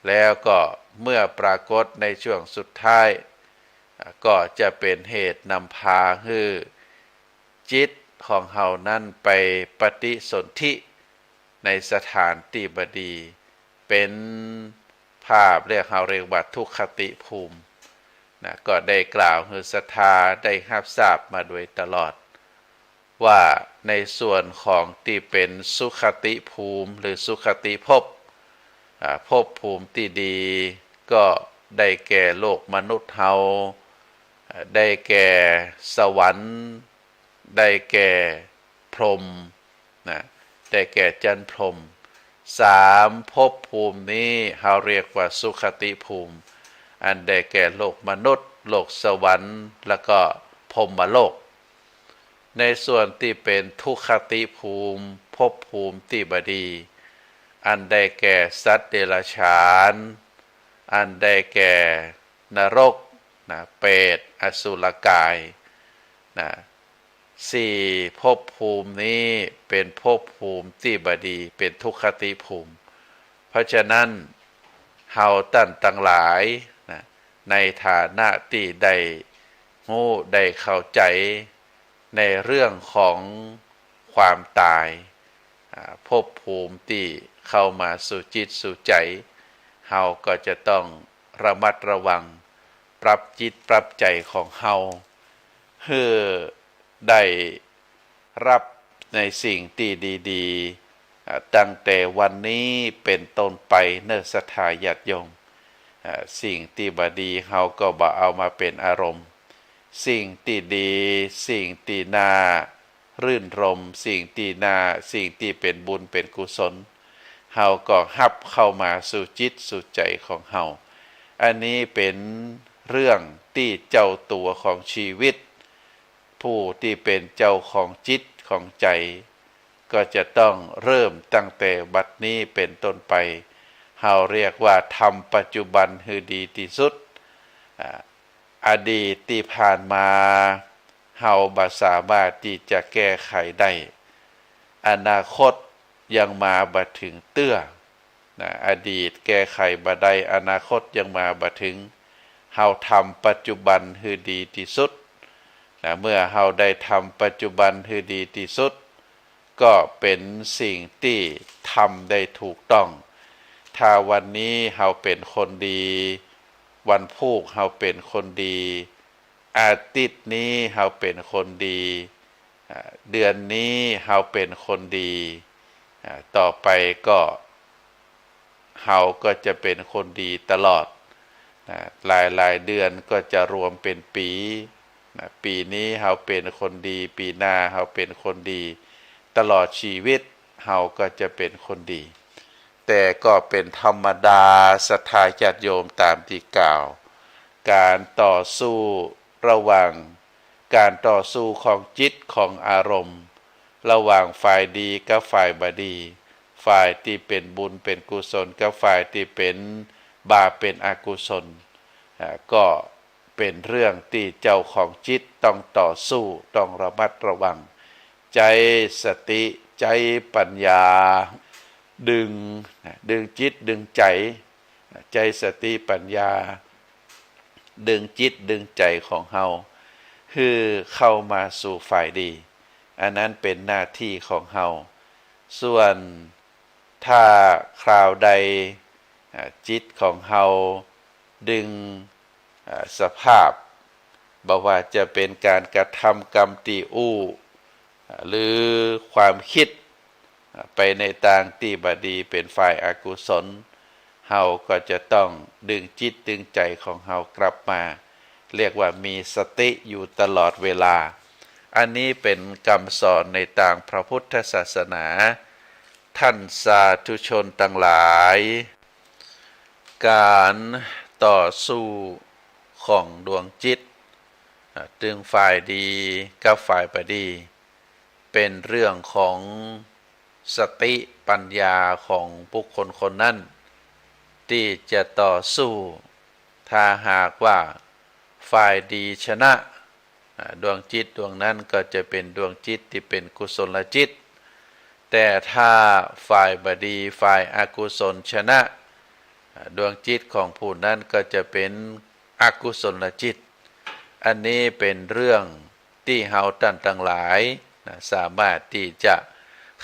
แล้วก็เมื่อปรากฏในช่วงสุดท้าย ก็จะเป๋นเหตุนำพาหื้อจิตของเฮานั้นไปปฏิสนธิในสถานตี้บ่ดี เป๋นภาพเรียก เฮาเรียกว่าทุกขติภูมิ นะ ก็ได้กล่าวหื้อศรัทธาได้ฮับทราบมาโดยตลอด ว่าในส่วนของตี้เป๋นสุขติภูมิหรือสุขติภพ อ่า ภพภูมิตี้ดี ก็ได้แก่โลกมนุษย์เฮา อ่า ได้แก่สวรรค์ ได้แก่พรหม นะ ได้แก่จั๊นพรหม สามภพภูมินี้เฮาเรียกว่าสุขติภูมิ อันได้แก่โลกมนุษย์ โลกสวรรค์ แล้วก็พรหมโลก ในส่วนตี้เป๋นทุกขติภูมิ ภพภูมิตี้บ่ดี อันได้แก่สัตว์เดรัจฉาน อันได้แก่นรกนะ เปรต อสุรกายนะ สี่ภพภูมินี้เป๋นภพภูมิตี้บ่ดี เป๋นทุกขติภูมิ เพราะฉะนั้น เฮาต้านตังหลายนะ ในฐานะตี้ได้ฮู้ได้เข้าใจ๋ในเรื่องของความตาย อ่า ภพภูมิตี้เข้ามาสู่จิตสู่ใจ๋ เฮาก็จะต้องระมัดระวัง ปรับจิตปรับใจ๋ของเฮา หื้อได้ฮับในสิ่งตี้ดีๆ อ่า ตั้งแต่วันนี้เป๋นต้นไปเน่อศรัทธาญาติโยม อ่า สิ่งตี้บ่ดีเฮาก็บ่เอามาเป๋นอารมณ์ สิ่งตี้ดี สิ่งตี้น่า รื่นรมย์ สิ่งตี้น่า สิ่งตี้เป๋นบุญเป๋นกุศล เฮาก็ฮับเข้ามาสู่จิตสู่ใจ๋ของเฮา อันนี้เป๋นเรื่องตี้เจ้าตั๋วของชีวิต ผู้ตี้เป๋นเจ้าของจิตของใจ๋ ก็จะต้องเริ่มตั้งแต่บัดนี้เป๋นต้นไป เฮาเรียกว่าทำปัจจุบันหื้อดีตี้สุด อ่า อดีตตี้ผ่านมา เฮาบ่สามารถตี้จะแก้ไขได้ อนาคตยังมาบ่เถิงเตื้อ นะ อดีตแก้ไขบ่ได้ อนาคตยังมาบ่เถิง เฮาทำปัจจุบันหื้อดีตี้สุด นะ เมื่อเฮาได้ทำปัจจุบันหื้อดีตี้สุด ก็เป๋นสิ่งตี้ทำได้ถูกต้อง ถ้าวันนี้เฮาเป๋นคนดี วันพูกเฮาเป๋นคนดี อาทิตย์นี้เฮาเป๋นคนดี อ่า เดือนนี้เฮาเป๋นคนดี อ่า ต่อไปก็ เฮาก็จะเป๋นคนดีตลอด นะ หลายๆ เดือนก็จะรวมเป๋นปี๋ นะ ปี๋นี้เฮาเป๋นคนดี ปี๋หน้าเฮาเป๋นคนดี ตลอดชีวิตเฮาก็จะเป๋นคนดี แต่ก็เป๋นธรรมดา ศรัทธาญาติโยม ต๋ามตี้กล่าว ก๋านต่อสู้ระหว่าง ก๋านต่อสู้ของจิตของอารมณ์ ระหว่างฝ่ายดีกับฝ่ายบ่ดี ฝ่ายตี้เป๋นบุญเป๋นกุศลกับฝ่ายตี้เป๋นบาปเป๋นอกุศล อ่า ก็เป๋นเรื่องตี้เจ้าของจิตต้องต่อสู้ ต้องระมัดระวัง ใจ๊สติ ใจ๊ปัญญา ดึง นะ ดึงจิตดึงใจ๋ นะ ใจ๊สติปัญญา ดึงจิตดึงใจ๋ของเฮา หื้อเข้ามาสู่ฝ่ายดี อันนั้นเป๋นหน้าตี้ของเฮา ส่วนถ้าคราวใด อ่า จิตของเฮาดึง อ่า สภาพ บ่ว่าจะเป๋นก๋านกระทำกำตี้อู้ อ่า หรือความกึ๊ด อ่า ไปในตางตี้บ่ดี เป๋นฝ่ายอกุศล เฮาก็จะต้องดึงจิตดึงใจ๋ของเฮากลับมา เรียกว่ามีสติอยู่ตลอดเวลา อันนี้เป๋นกำสอนในตางพระพุทธศาสนา ต้านสาธุชนตังหลาย ก๋านต่อสู้ของดวงจิต อ่า ตึงฝ่ายดีกับฝ่ายบ่ดี เป๋นเรื่องของสติปัญญาของบุคคลคนนั้น ตี้จะต่อสู้ ถ้าหากว่าฝ่ายดีชนะ อ่า ดวงจิตดวงนั้นก็จะเป๋นดวงจิตตี้เป๋นกุศลจิต แต่ถ้าฝ่ายบ่ดี ฝ่ายอกุศลชนะ อ่า ดวงจิตของผู้นั้นก็จะเป๋นอกุศลจิต อันนี้เป๋นเรื่องตี้เฮาต้านตังหลายนะ สามารถตี้จะ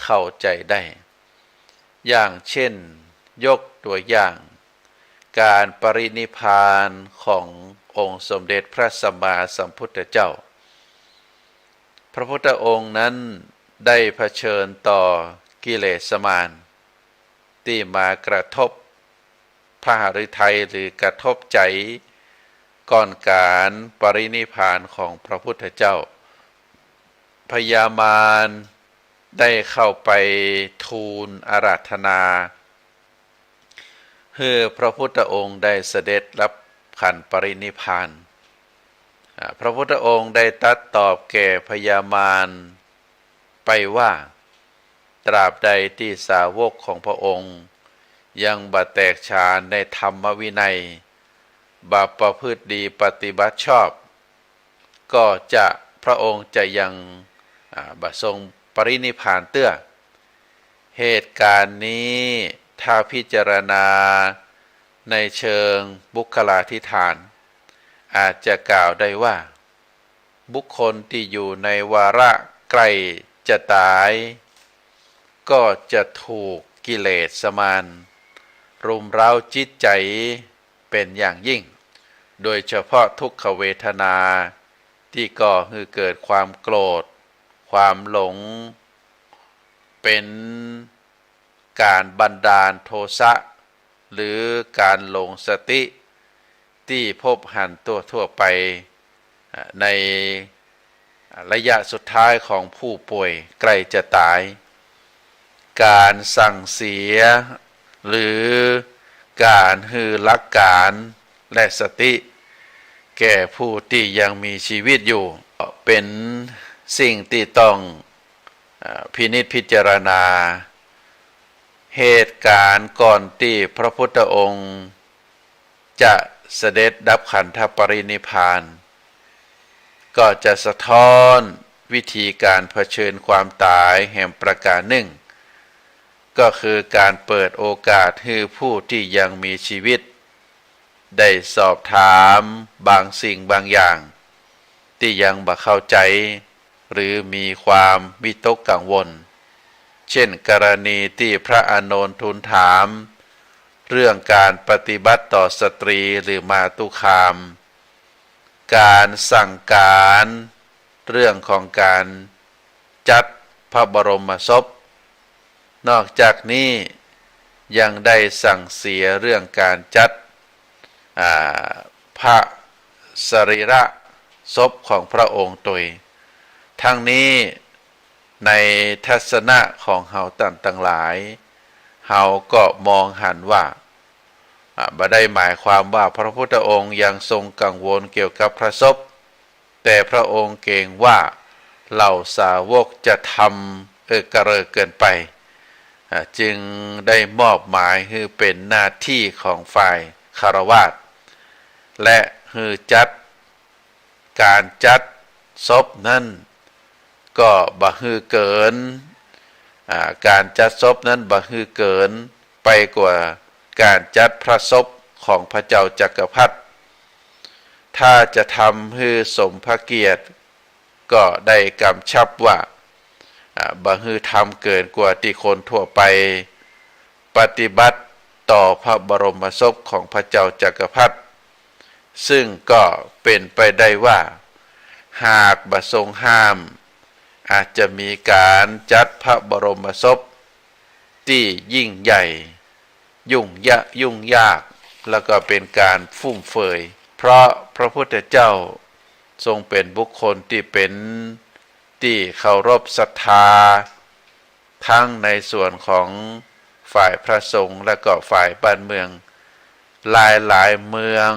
เข้าใจ๋ได้ อย่างเช่น ยกตั๋วอย่าง ก๋านปรินิพพานขององค์สมเด็จพระสัมมาสัมพุทธเจ้า พระพุทธองค์นั้นได้เผชิญต่อกิเลสมารตี้มากระทบพระหฤทัยหรือกระทบใจ๋ก่อนก๋านปรินิพพานของพระพุทธเจ้า พญามารได้เข้าไปทูลอาราธนา หื้อพระพุทธองค์ได้เสด็จรับขันปรินิพพาน อ่า พระพุทธองค์ได้ตรัสตอบแก่พญามารไปว่า แ ตราบใดตี้สาวกของพระองค์ยังบ่แตกฉานในธรรมวินัย บ่ประพฤติดีปฏิบัติชอบ ก็จะ พระองค์จะยัง อ่า บ่ทรงปรินิพพานเตื้อ เหตุการณ์นี้ถ้าพิจารณาในเชิงบุคลาธิฐาน อาจจะกล่าวได้ว่า บุคคลที่อยู่ในวาระใกล้จะตาย ก็จะถูกกิเลสมารรุมเร้าจิตใจเป็นอย่างยิ่ง โดยเฉพาะทุกขเวทนาที่ก่อให้เกิดความโกรธ ความหลง เป็นการบันดาลโทสะ หรือการหลงสติ ตี้พบหันทั่วๆ ไป อ่า ในระยะสุดท้ายของผู้ป่วยใกล้จะตาย การสั่งเสีย หรือการหื้อหลักการและสติ แก่ผู้ที่ยังมีชีวิตอยู่ เป็นสิ่งที่ต้อง อ่า พินิจพิจารณา เหตุการณ์ก่อนที่พระพุทธองค์จะเสด็จดับขันธปรินิพพาน ก็จะสะท้อนวิธีการเผชิญความตายแหมประการนึ่ง ก็คือการเปิดโอกาสหื้อผู้ที่ยังมีชีวิต ได้สอบถามบางสิ่งบางอย่าง ตี้ยังบ่เข้าใจ๋ หรือมีความวิตกกังวล เช่น กรณีตี้พระอานนท์ทูลถาม เรื่องการปฏิบัติต่อสตรีหรือมาตุคาม การสั่งการเรื่องของการจัดพระบรมศพ นอกจากนี้ยังได้สั่งเสียเรื่องการจัด อ่า พระสรีระศพของพระองค์ตวย ทั้งนี้ในทัศนะของเฮาต้านตังหลาย เฮาก็มองหันว่า อ่า บ่ได้หมายความว่าพระพุทธองค์ยังทรงกังวลเกี่ยวกับพระศพ แต่พระองค์เกรงว่าเหล่าสาวกจะทำ เออ กระเริกเกินไป อ่า จึงได้มอบหมายหื้อเป๋นหน้าตี้ของฝ่ายฆราวาส และหื้อจัด การจัดศพนั้นก็บ่หื้อเกิน อ่า การจัดศพนั้นบ่หื้อเกินไปกว่าการจัดพระศพของพระเจ้าจักรพรรดิ ถ้าจะทำหื้อสมพระเกียรติ ก็ได้กำชับว่า อ่า บ่หื้อทำเกินกว่าตี้คนทั่วไปปฏิบัติต่อพระบรมศพของพระเจ้าจักรพรรดิ ซึ่งก็เป๋นไปได้ว่า หากบ่ทรงห้าม อาจจะมีการจัดพระบรมศพตี้ยิ่งใหญ่ ยุ่งยะ ยุ่งยาก แล้วก็เป๋นการฟุ่มเฟือย เพราะพระพุทธเจ้าทรงเป๋นบุคคลตี้เป๋นตี้เคารพศรัทธา ทั้งในส่วนของฝ่ายพระสงฆ์และก็ฝ่ายบ้านเมือง หลายๆ เมือง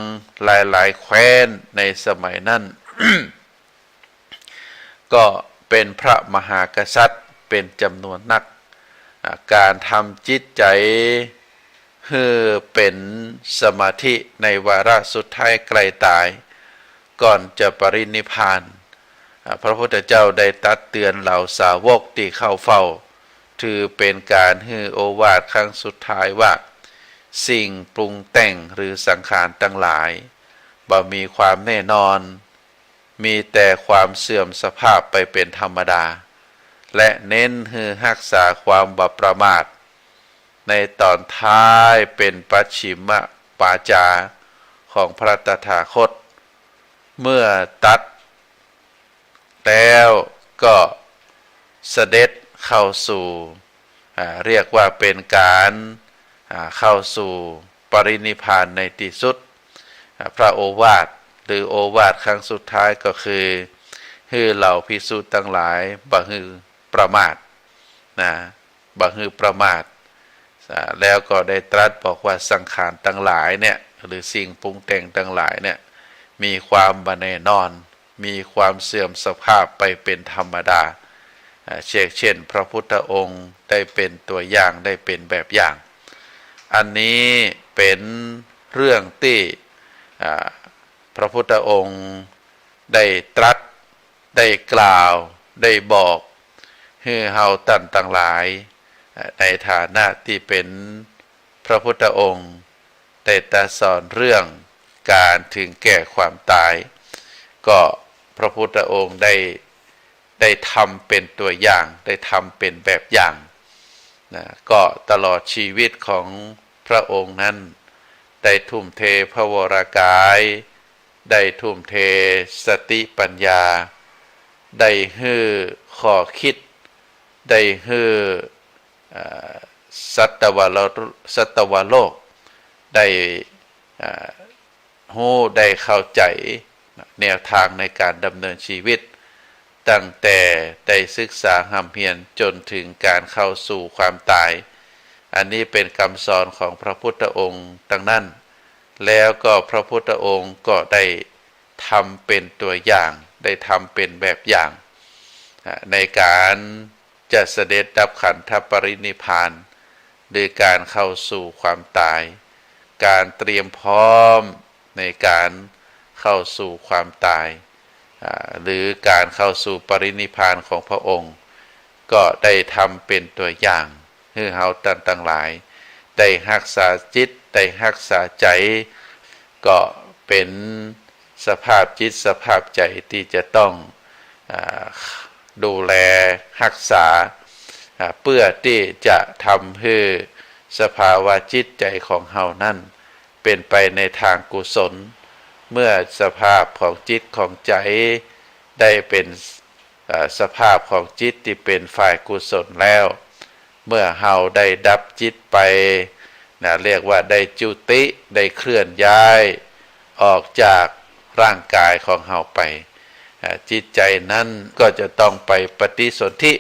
หลายๆ แคว้นในสมัยนั้น ก็เป๋นพระมหากษัตริย์เป๋นจ๋ำนวนนัก อ่า การทำจิตใจ๋หื้อเป๋นสมาธิในวาระสุดท้ายใกล้ต๋าย ก่อนจะปรินิพพาน อ่า พระพุทธเจ้าได้ตักเตือนเหล่าสาวกตี้เข้าเฝ้า ถือเป๋นการหื้อโอวาทครั้งสุดท้ายว่า สิ่งปรุงแต่งหรือสังขารตังหลาย บ่มีความแน่นอน มีแต่ความเสื่อมสภาพไปเป๋นธรรมดา และเน้นหื้อฮักษาความบ่ประมาท ในต๋อนท้ายเป๋นปัจฉิมวาจาของพระตถาคต เมื่อตรัสแล้วก็เสด็จเข้าสู่ อ่า เรียกว่าเป๋นการ อ่า เข้าสู่ปรินิพพานในตี้สุด อ่า พระโอวาทหรือโอวาทครั้งสุดท้ายก็คือ หื้อเหล่าภิกษุตังหลายบ่หื้อประมาทนะ บ่หื้อประมาท อ่า แล้วก็ได้ตรัสบอกว่าสังขารตังหลายเนี่ย หรือสิ่งปรุงแต่งตังหลายเนี่ย มีความบ่แน่นอน มีความเสื่อมสภาพไปเป๋นธรรมดา อ่า เช่น เช่น พระพุทธองค์ได้เป๋นตั๋วอย่าง ได้เป๋นแบบอย่าง อันนี้เป๋นเรื่องตี้ อ่า พระพุทธองค์ได้ตรัส ได้กล่าว ได้บอก หื้อเฮาต้านตังหลาย อ่า ในฐานะตี้เป๋นพระพุทธองค์ ได้ตรัสสอนเรื่องก๋านเถิงแก่ความต๋าย ก็พระพุทธองค์ได้ ได้ทำเป๋นตั๋วอย่าง ได้ทำเป๋นแบบอย่าง นะ ก็ตลอดชีวิตของพระองค์นั้น ได้ทุ่มเทพระวรกาย ได้ทุ่มเทสติปัญญา ได้หื้อข้อกึ๊ด ได้หื้อ เอ่อ สัตวโลก สัตวโลก ได้ เอ่อ ฮู้ ได้เข้าใจ๋แนวตางในก๋านดำเนินชีวิต ตั้งแต่ได้ศึกษาฮ่ำเฮียนจ๋นเถิงก๋านเข้าสู่ความต๋าย อันนี้เป๋นกำสอนของพระพุทธองค์ตังนั้น แล้วก็พระพุทธองค์ก็ได้ทำเป๋นตั๋วอย่าง ได้ทำเป๋นแบบอย่าง อ่า ในก๋าน จะเสด็จดับขันธปรินิพพาน หรือก๋านเข้าสู่ความต๋าย ก๋านเตรียมพร้อมในก๋านเข้าสู่ความต๋าย อ่า หรือก๋านเข้าสู่ปรินิพพานของพระองค์ ก็ได้ทำเป๋นตั๋วอย่าง หื้อเฮาต้านตังหลาย ได้ฮักษาจิต ได้ฮักษาใจ๋ ก็เป๋นสภาพจิตสภาพใจ๋ตี้จะต้อง อ่า ดูแลฮักษา อ่า เปื้อตี้จะทำหื้อสภาวะจิตใจ๋ของเฮานั้นเป๋นไปในตางกุศล เมื่อสภาพของจิตของใจ๋ได้เป๋น อ่า สภาพของจิตตี้เป๋นฝ่ายกุศลแล้ว เมื่อเฮาได้ดับจิตไป นะ เรียกว่าได้จุติ ได้เคลื่อนย้ายออกจากร่างกายของเฮาไป อ่า จิตใจ๋นั้นก็จะต้องไปปฏิสนธิ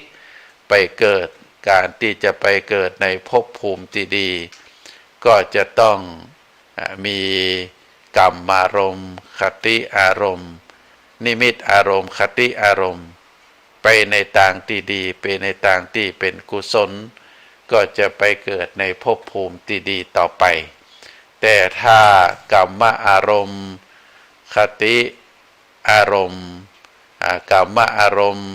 ไปเกิด ก๋านตี้จะไปเกิดในภพภูมิตี้ดี ก็จะต้อง อ่า มีกัมมารมณ์ คติอารมณ์ นิมิตอารมณ์ คติอารมณ์ ไปในตางตี้ดี ไปในตางตี้เป๋นกุศล ก็จะไปเกิดในภพภูมิตี้ดีต่อไป แต่ถ้ากัมมอารมณ์ คติอารมณ์ อ่า กัมมอารมณ์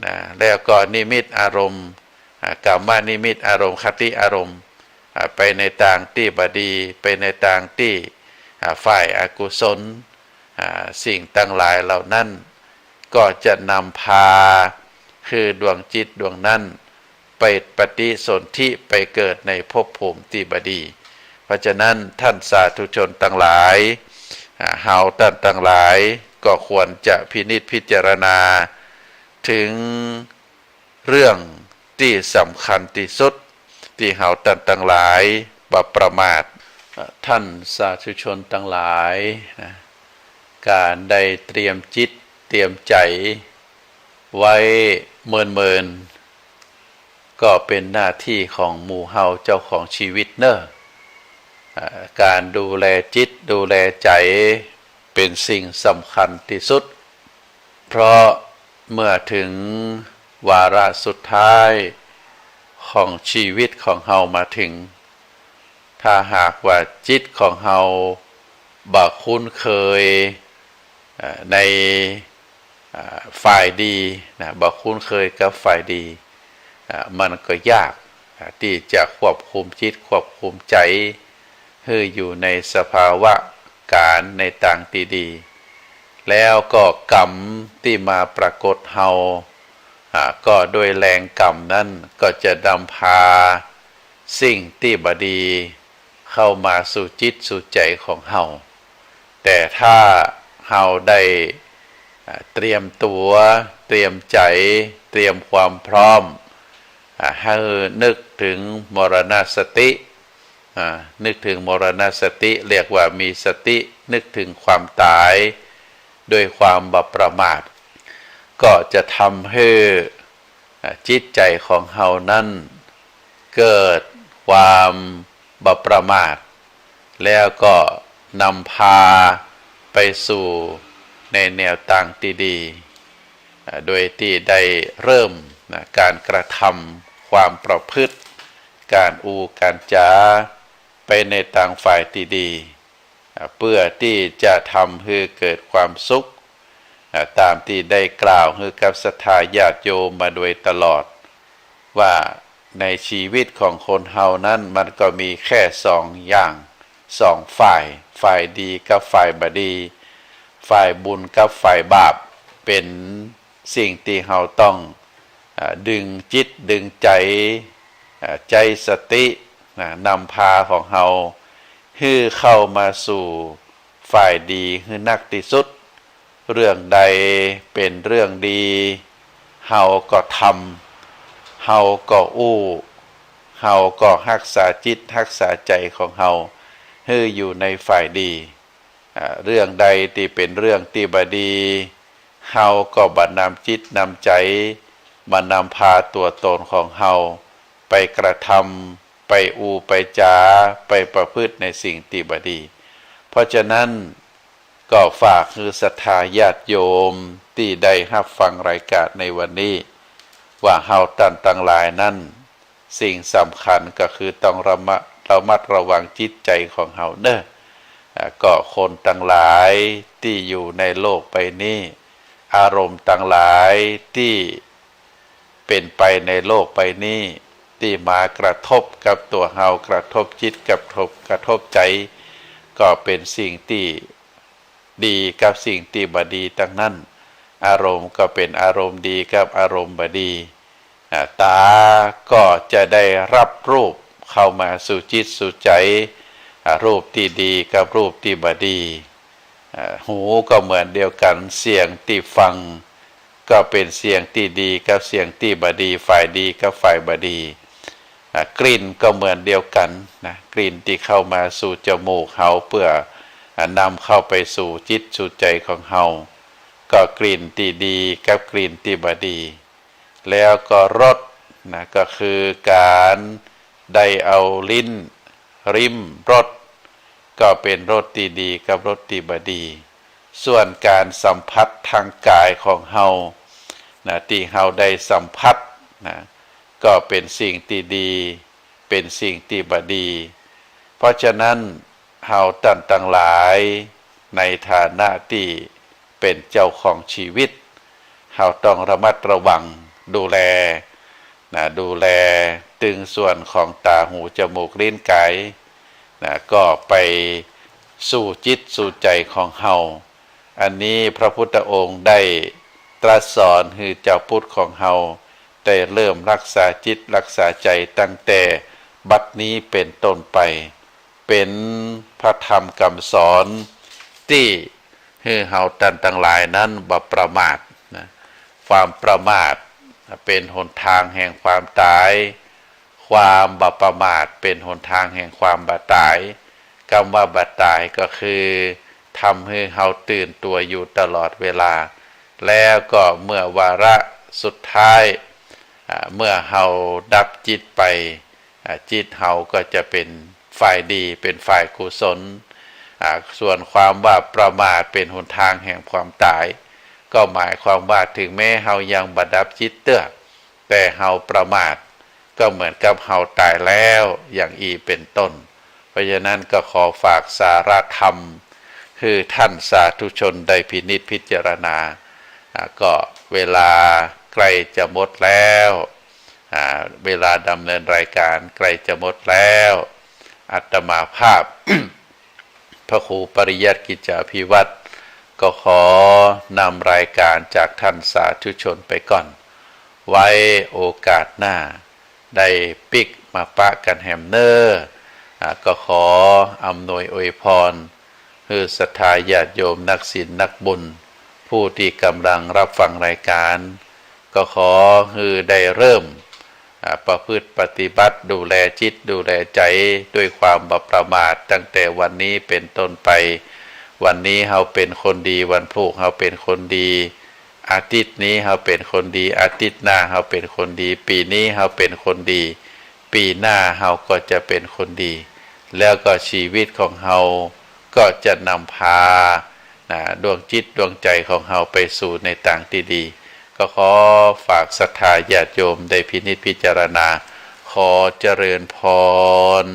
นะ แล้วก็นิมิตอารมณ์ อ่า กัมมนิมิตอารมณ์ คติอารมณ์ อ่า ไปในตางตี้บ่ดี ไปในตางตี้ อ่า ฝ่ายอกุศล อ่า สิ่งตังหลายเหล่านั้น ก็จะนำพาหื้อดวงจิตดวงนั้น ไปปฏิสนธิ ไปเกิดในภพภูมิตี้บ่ดี เพราะฉะนั้นต้านสาธุชนตังหลาย อ่า เฮาต้านตังหลายก็ควรจะพินิจพิจารณา เถิงเรื่องตี้สำคัญตี้สุด ตี้เฮาต้านตังหลายบ่ประมาท อ่า ต้านสาธุชนตังหลายนะ ก๋านได้เตรียมจิตเตรียมใจ๋ไว้เมินๆ ก็เป๋นหน้าตี้ของหมู่เฮาเจ้าของชีวิตเน่อ อ่า ก๋านดูแลจิตดูแลใจ๋เป๋นสิ่งสำคัญตี้สุด เพราะเมื่อเถิงวาระสุดท้ายของชีวิตของเฮามาเถิง ถ้าหากว่าจิตของเฮาบ่คุ้นเคย เอ่อ ใน เอ่อ ฝ่ายดีนะ บ่คุ้นเคยกับฝ่ายดี เอ่อ มันก็ยาก เอ่อ ตี้จะควบคุมจิตควบคุมใจ๋หื้ออยู่ในสภาวะก๋านในตางตี้ดี แล้วก็กรรมตี้มาปรากฏเฮา อ่า ก็ด้วยแรงกรรมนั้นก็จะนำพาสิ่งตี้บ่ดีเข้ามาสู่จิตสู่ใจ๋ของเฮา แต่ถ้าเฮาได้ อ่า เตรียมตั๋ว เตรียมใจ๋ เตรียมความพร้อม อ่า หื้อนึกเถิงมรณสติ อ่า นึกเถิงมรณสติ เรียกว่ามีสตินึกเถิงความต๋ายด้วยความบ่ประมาท ก็จะทำหื้อ อ่า จิตใจ๋ของเฮานั้นเกิดความบ่ประมาท แล้วก็นำพาไปสู่ในแนวตางตี้ดี อ่า โดยตี้ได้เริ่ม นะ ก๋านกระทำ ความประพฤติ ก๋านอู้ก๋านจ๋า ไปในตางฝ่ายตี้ดี อ่า เปื้อตี้จะทำหื้อเกิดความสุข อ่า ต๋ามตี้ได้กล่าวหื้อกับศรัทธาญาติโยมมาโดยตลอด ว่าในชีวิตของคนเฮานั้นมันก็มีแค่สองอย่าง สองฝ่าย ฝ่ายดีกับฝ่ายบ่ดี ฝ่ายบุญกับฝ่ายบาป เป๋นสิ่งตี้เฮาต้อง อ่า ดึงจิตดึงใจ๋ อ่า ใจ๊สติ นะ นำพาของเฮา หื้อเข้ามาสู่ฝ่ายดีหื้อนักตี้สุด เรื่องใดเป๋นเรื่องดี เฮาก็ทำ เฮาก็อู้ เฮาก็ฮักษาจิตฮักษาใจ๋ของเฮา หื้ออยู่ในฝ่ายดี อ่า เรื่องใดตี้เป๋นเรื่องตี้บ่ดี เฮาก็บ่นำจิตนำใจ๋ บ่นำพาตั๋วตนของเฮา ไปกระทำ ไปอู้ไปจ๋า ไปประพฤติในสิ่งตี้บ่ดี เพราะฉะนั้น ก็ฝากหื้อศรัทธาญาติโยมตี้ได้ฮับฟังรายก๋านในวันนี้ ว่าเฮาต้านตังหลายนั้น สิ่งสำคัญก็คือต้องระมัด ระมัดระวังจิตใจ๋ของเฮาเน่อ อ่า ก็คนตังหลายตี้อยู่ในโลกใบนี้ อารมณ์ตังหลายตี้เป๋นไปในโลกใบนี้ ตี้มากระทบกับตั๋วเฮา กระทบจิต กระทบ กระทบใจ๋ ก็เป๋นสิ่งตี้ ดีกับสิ่งตี้บ่ดีตังนั้น อารมณ์ก็เป๋นอารมณ์ดีกับอารมณ์บ่ดี อ่า ต๋าก็จะได้ฮับรูปเข้ามาสู่จิตสู่ใจ๋ อ่า รูปตี้ดีกับรูปตี้บ่ดี อ่า หูก็เหมือนเดียวกั๋น เสียงตี้ฟัง ก็เป๋นเสียงตี้ดีกับเสียงตี้บ่ดี ฝ่ายดีกับฝ่ายบ่ดี อ่ะ กลิ่นก็เหมือนเดียวกั๋นนะ กลิ่นตี้เข้ามาสู่จมูกเฮาเปื้อ อ่ะ นำเข้าไปสู่จิตสู่ใจ๋ของเฮา ก็กลิ่นตี้ดีกับกลิ่นตี้บ่ดี แล้วก็รสนะ ก็คือก๋านได้เอาลิ้นริมรส ก็เป๋นรสตี้ดีกับรสตี้บ่ดี ส่วนก๋านสัมผัสตางก๋ายของเฮานะ ตี้เฮาได้สัมผัสนะ ก็เป๋นสิ่งตี้ดี เป๋นสิ่งตี้บ่ดี เพราะฉะนั้นเฮาต้านตังหลายในฐานะตี้เป๋นเจ้าของชีวิต เฮาต้องระมัดระวังดูแลนะ ดูแลตึงส่วนของต๋า หู จมูก ลิ้น ก๋ายนะ ก็ไปสู่จิตสู่ใจ๋ของเฮา อันนี้พระพุทธองค์ได้ตรัสสอนหื้อจาวพุทธของเฮาได้เริ่มฮักษาจิตฮักษาใจ๋ตั้งแต่บัดนี้เป๋นต้นไป เป๋นพระธรรมกำสอนตี้หื้อเฮาต้านตังหลายนั้นบ่ประมาทนะ ความประมาทเป๋นหนตางแห่งความต๋าย ความบ่ประมาทเป๋นหนตางแห่งความบ่ต๋าย กำว่าบ่ต๋ายก็คือทำหื้อเฮาตื่นตั๋วอยู่ตลอดเวลา แล้วก็เมื่อวาระสุดท้าย อ่า เมื่อเฮาดับจิตไป อ่า จิตเฮาก็จะเป๋นฝ่ายดี เป๋นฝ่ายกุศล อ่า ส่วนความว่าประมาทเป๋นหนตางแห่งความต๋าย ก็หมายความว่าเถิงแม้เฮายังบ่ดับจิตเตื้อ แต่เฮาประมาท ก็เหมือนกับเฮาต๋ายแล้ว อย่างอี้เป๋นต้น เพราะฉะนั้นก็ขอฝากสาระธรรม หื้อต้านสาธุชนได้พินิจพิจารณา อ่า ก็เวลาใกล้จะหมดแล้ว อ่า เวลาดำเนินรายการใกล้จะหมดแล้ว อาตมาภาพ พระครูปริยัติกิจจาภิวัตร ก็ขอนำรายการจากต้านสาธุชนไปก่อน ไว้โอกาสหน้า ได้ปิ๊กมาปะกั๋นแหมเน่อ อ่า ก็ขออำนวยอวยพร หื้อศรัทธาญาติโยมนักศีลนักบุญ ผู้ตี้ก่ำลังฮับฟังรายการ ก็ขอหื้อได้เริ่ม อ่า ประพฤติปฏิบัติ ดูแลจิตดูแลใจ๋ ด้วยความบ่ประมาท ตั้งแต่วันนี้เป๋นต้นไป วันนี้เฮาเป๋นคนดี วันพูกเฮาเป๋นคนดี อาทิตย์นี้เฮาเป๋นคนดี อาทิตย์หน้าเฮาเป๋นคนดี ปี๋นี้เฮาเป๋นคนดี ปี๋หน้าเฮาก็จะเป๋นคนดี แล้วก็ชีวิตของเฮาก็จะนำพา นะ ดวงจิตดวงใจ๋ของเฮาไปสู่ในตางตี้ดี ก็ขอฝากศรัทธาญาติโยมได้พินิจพิจารณา ขอเจริญพร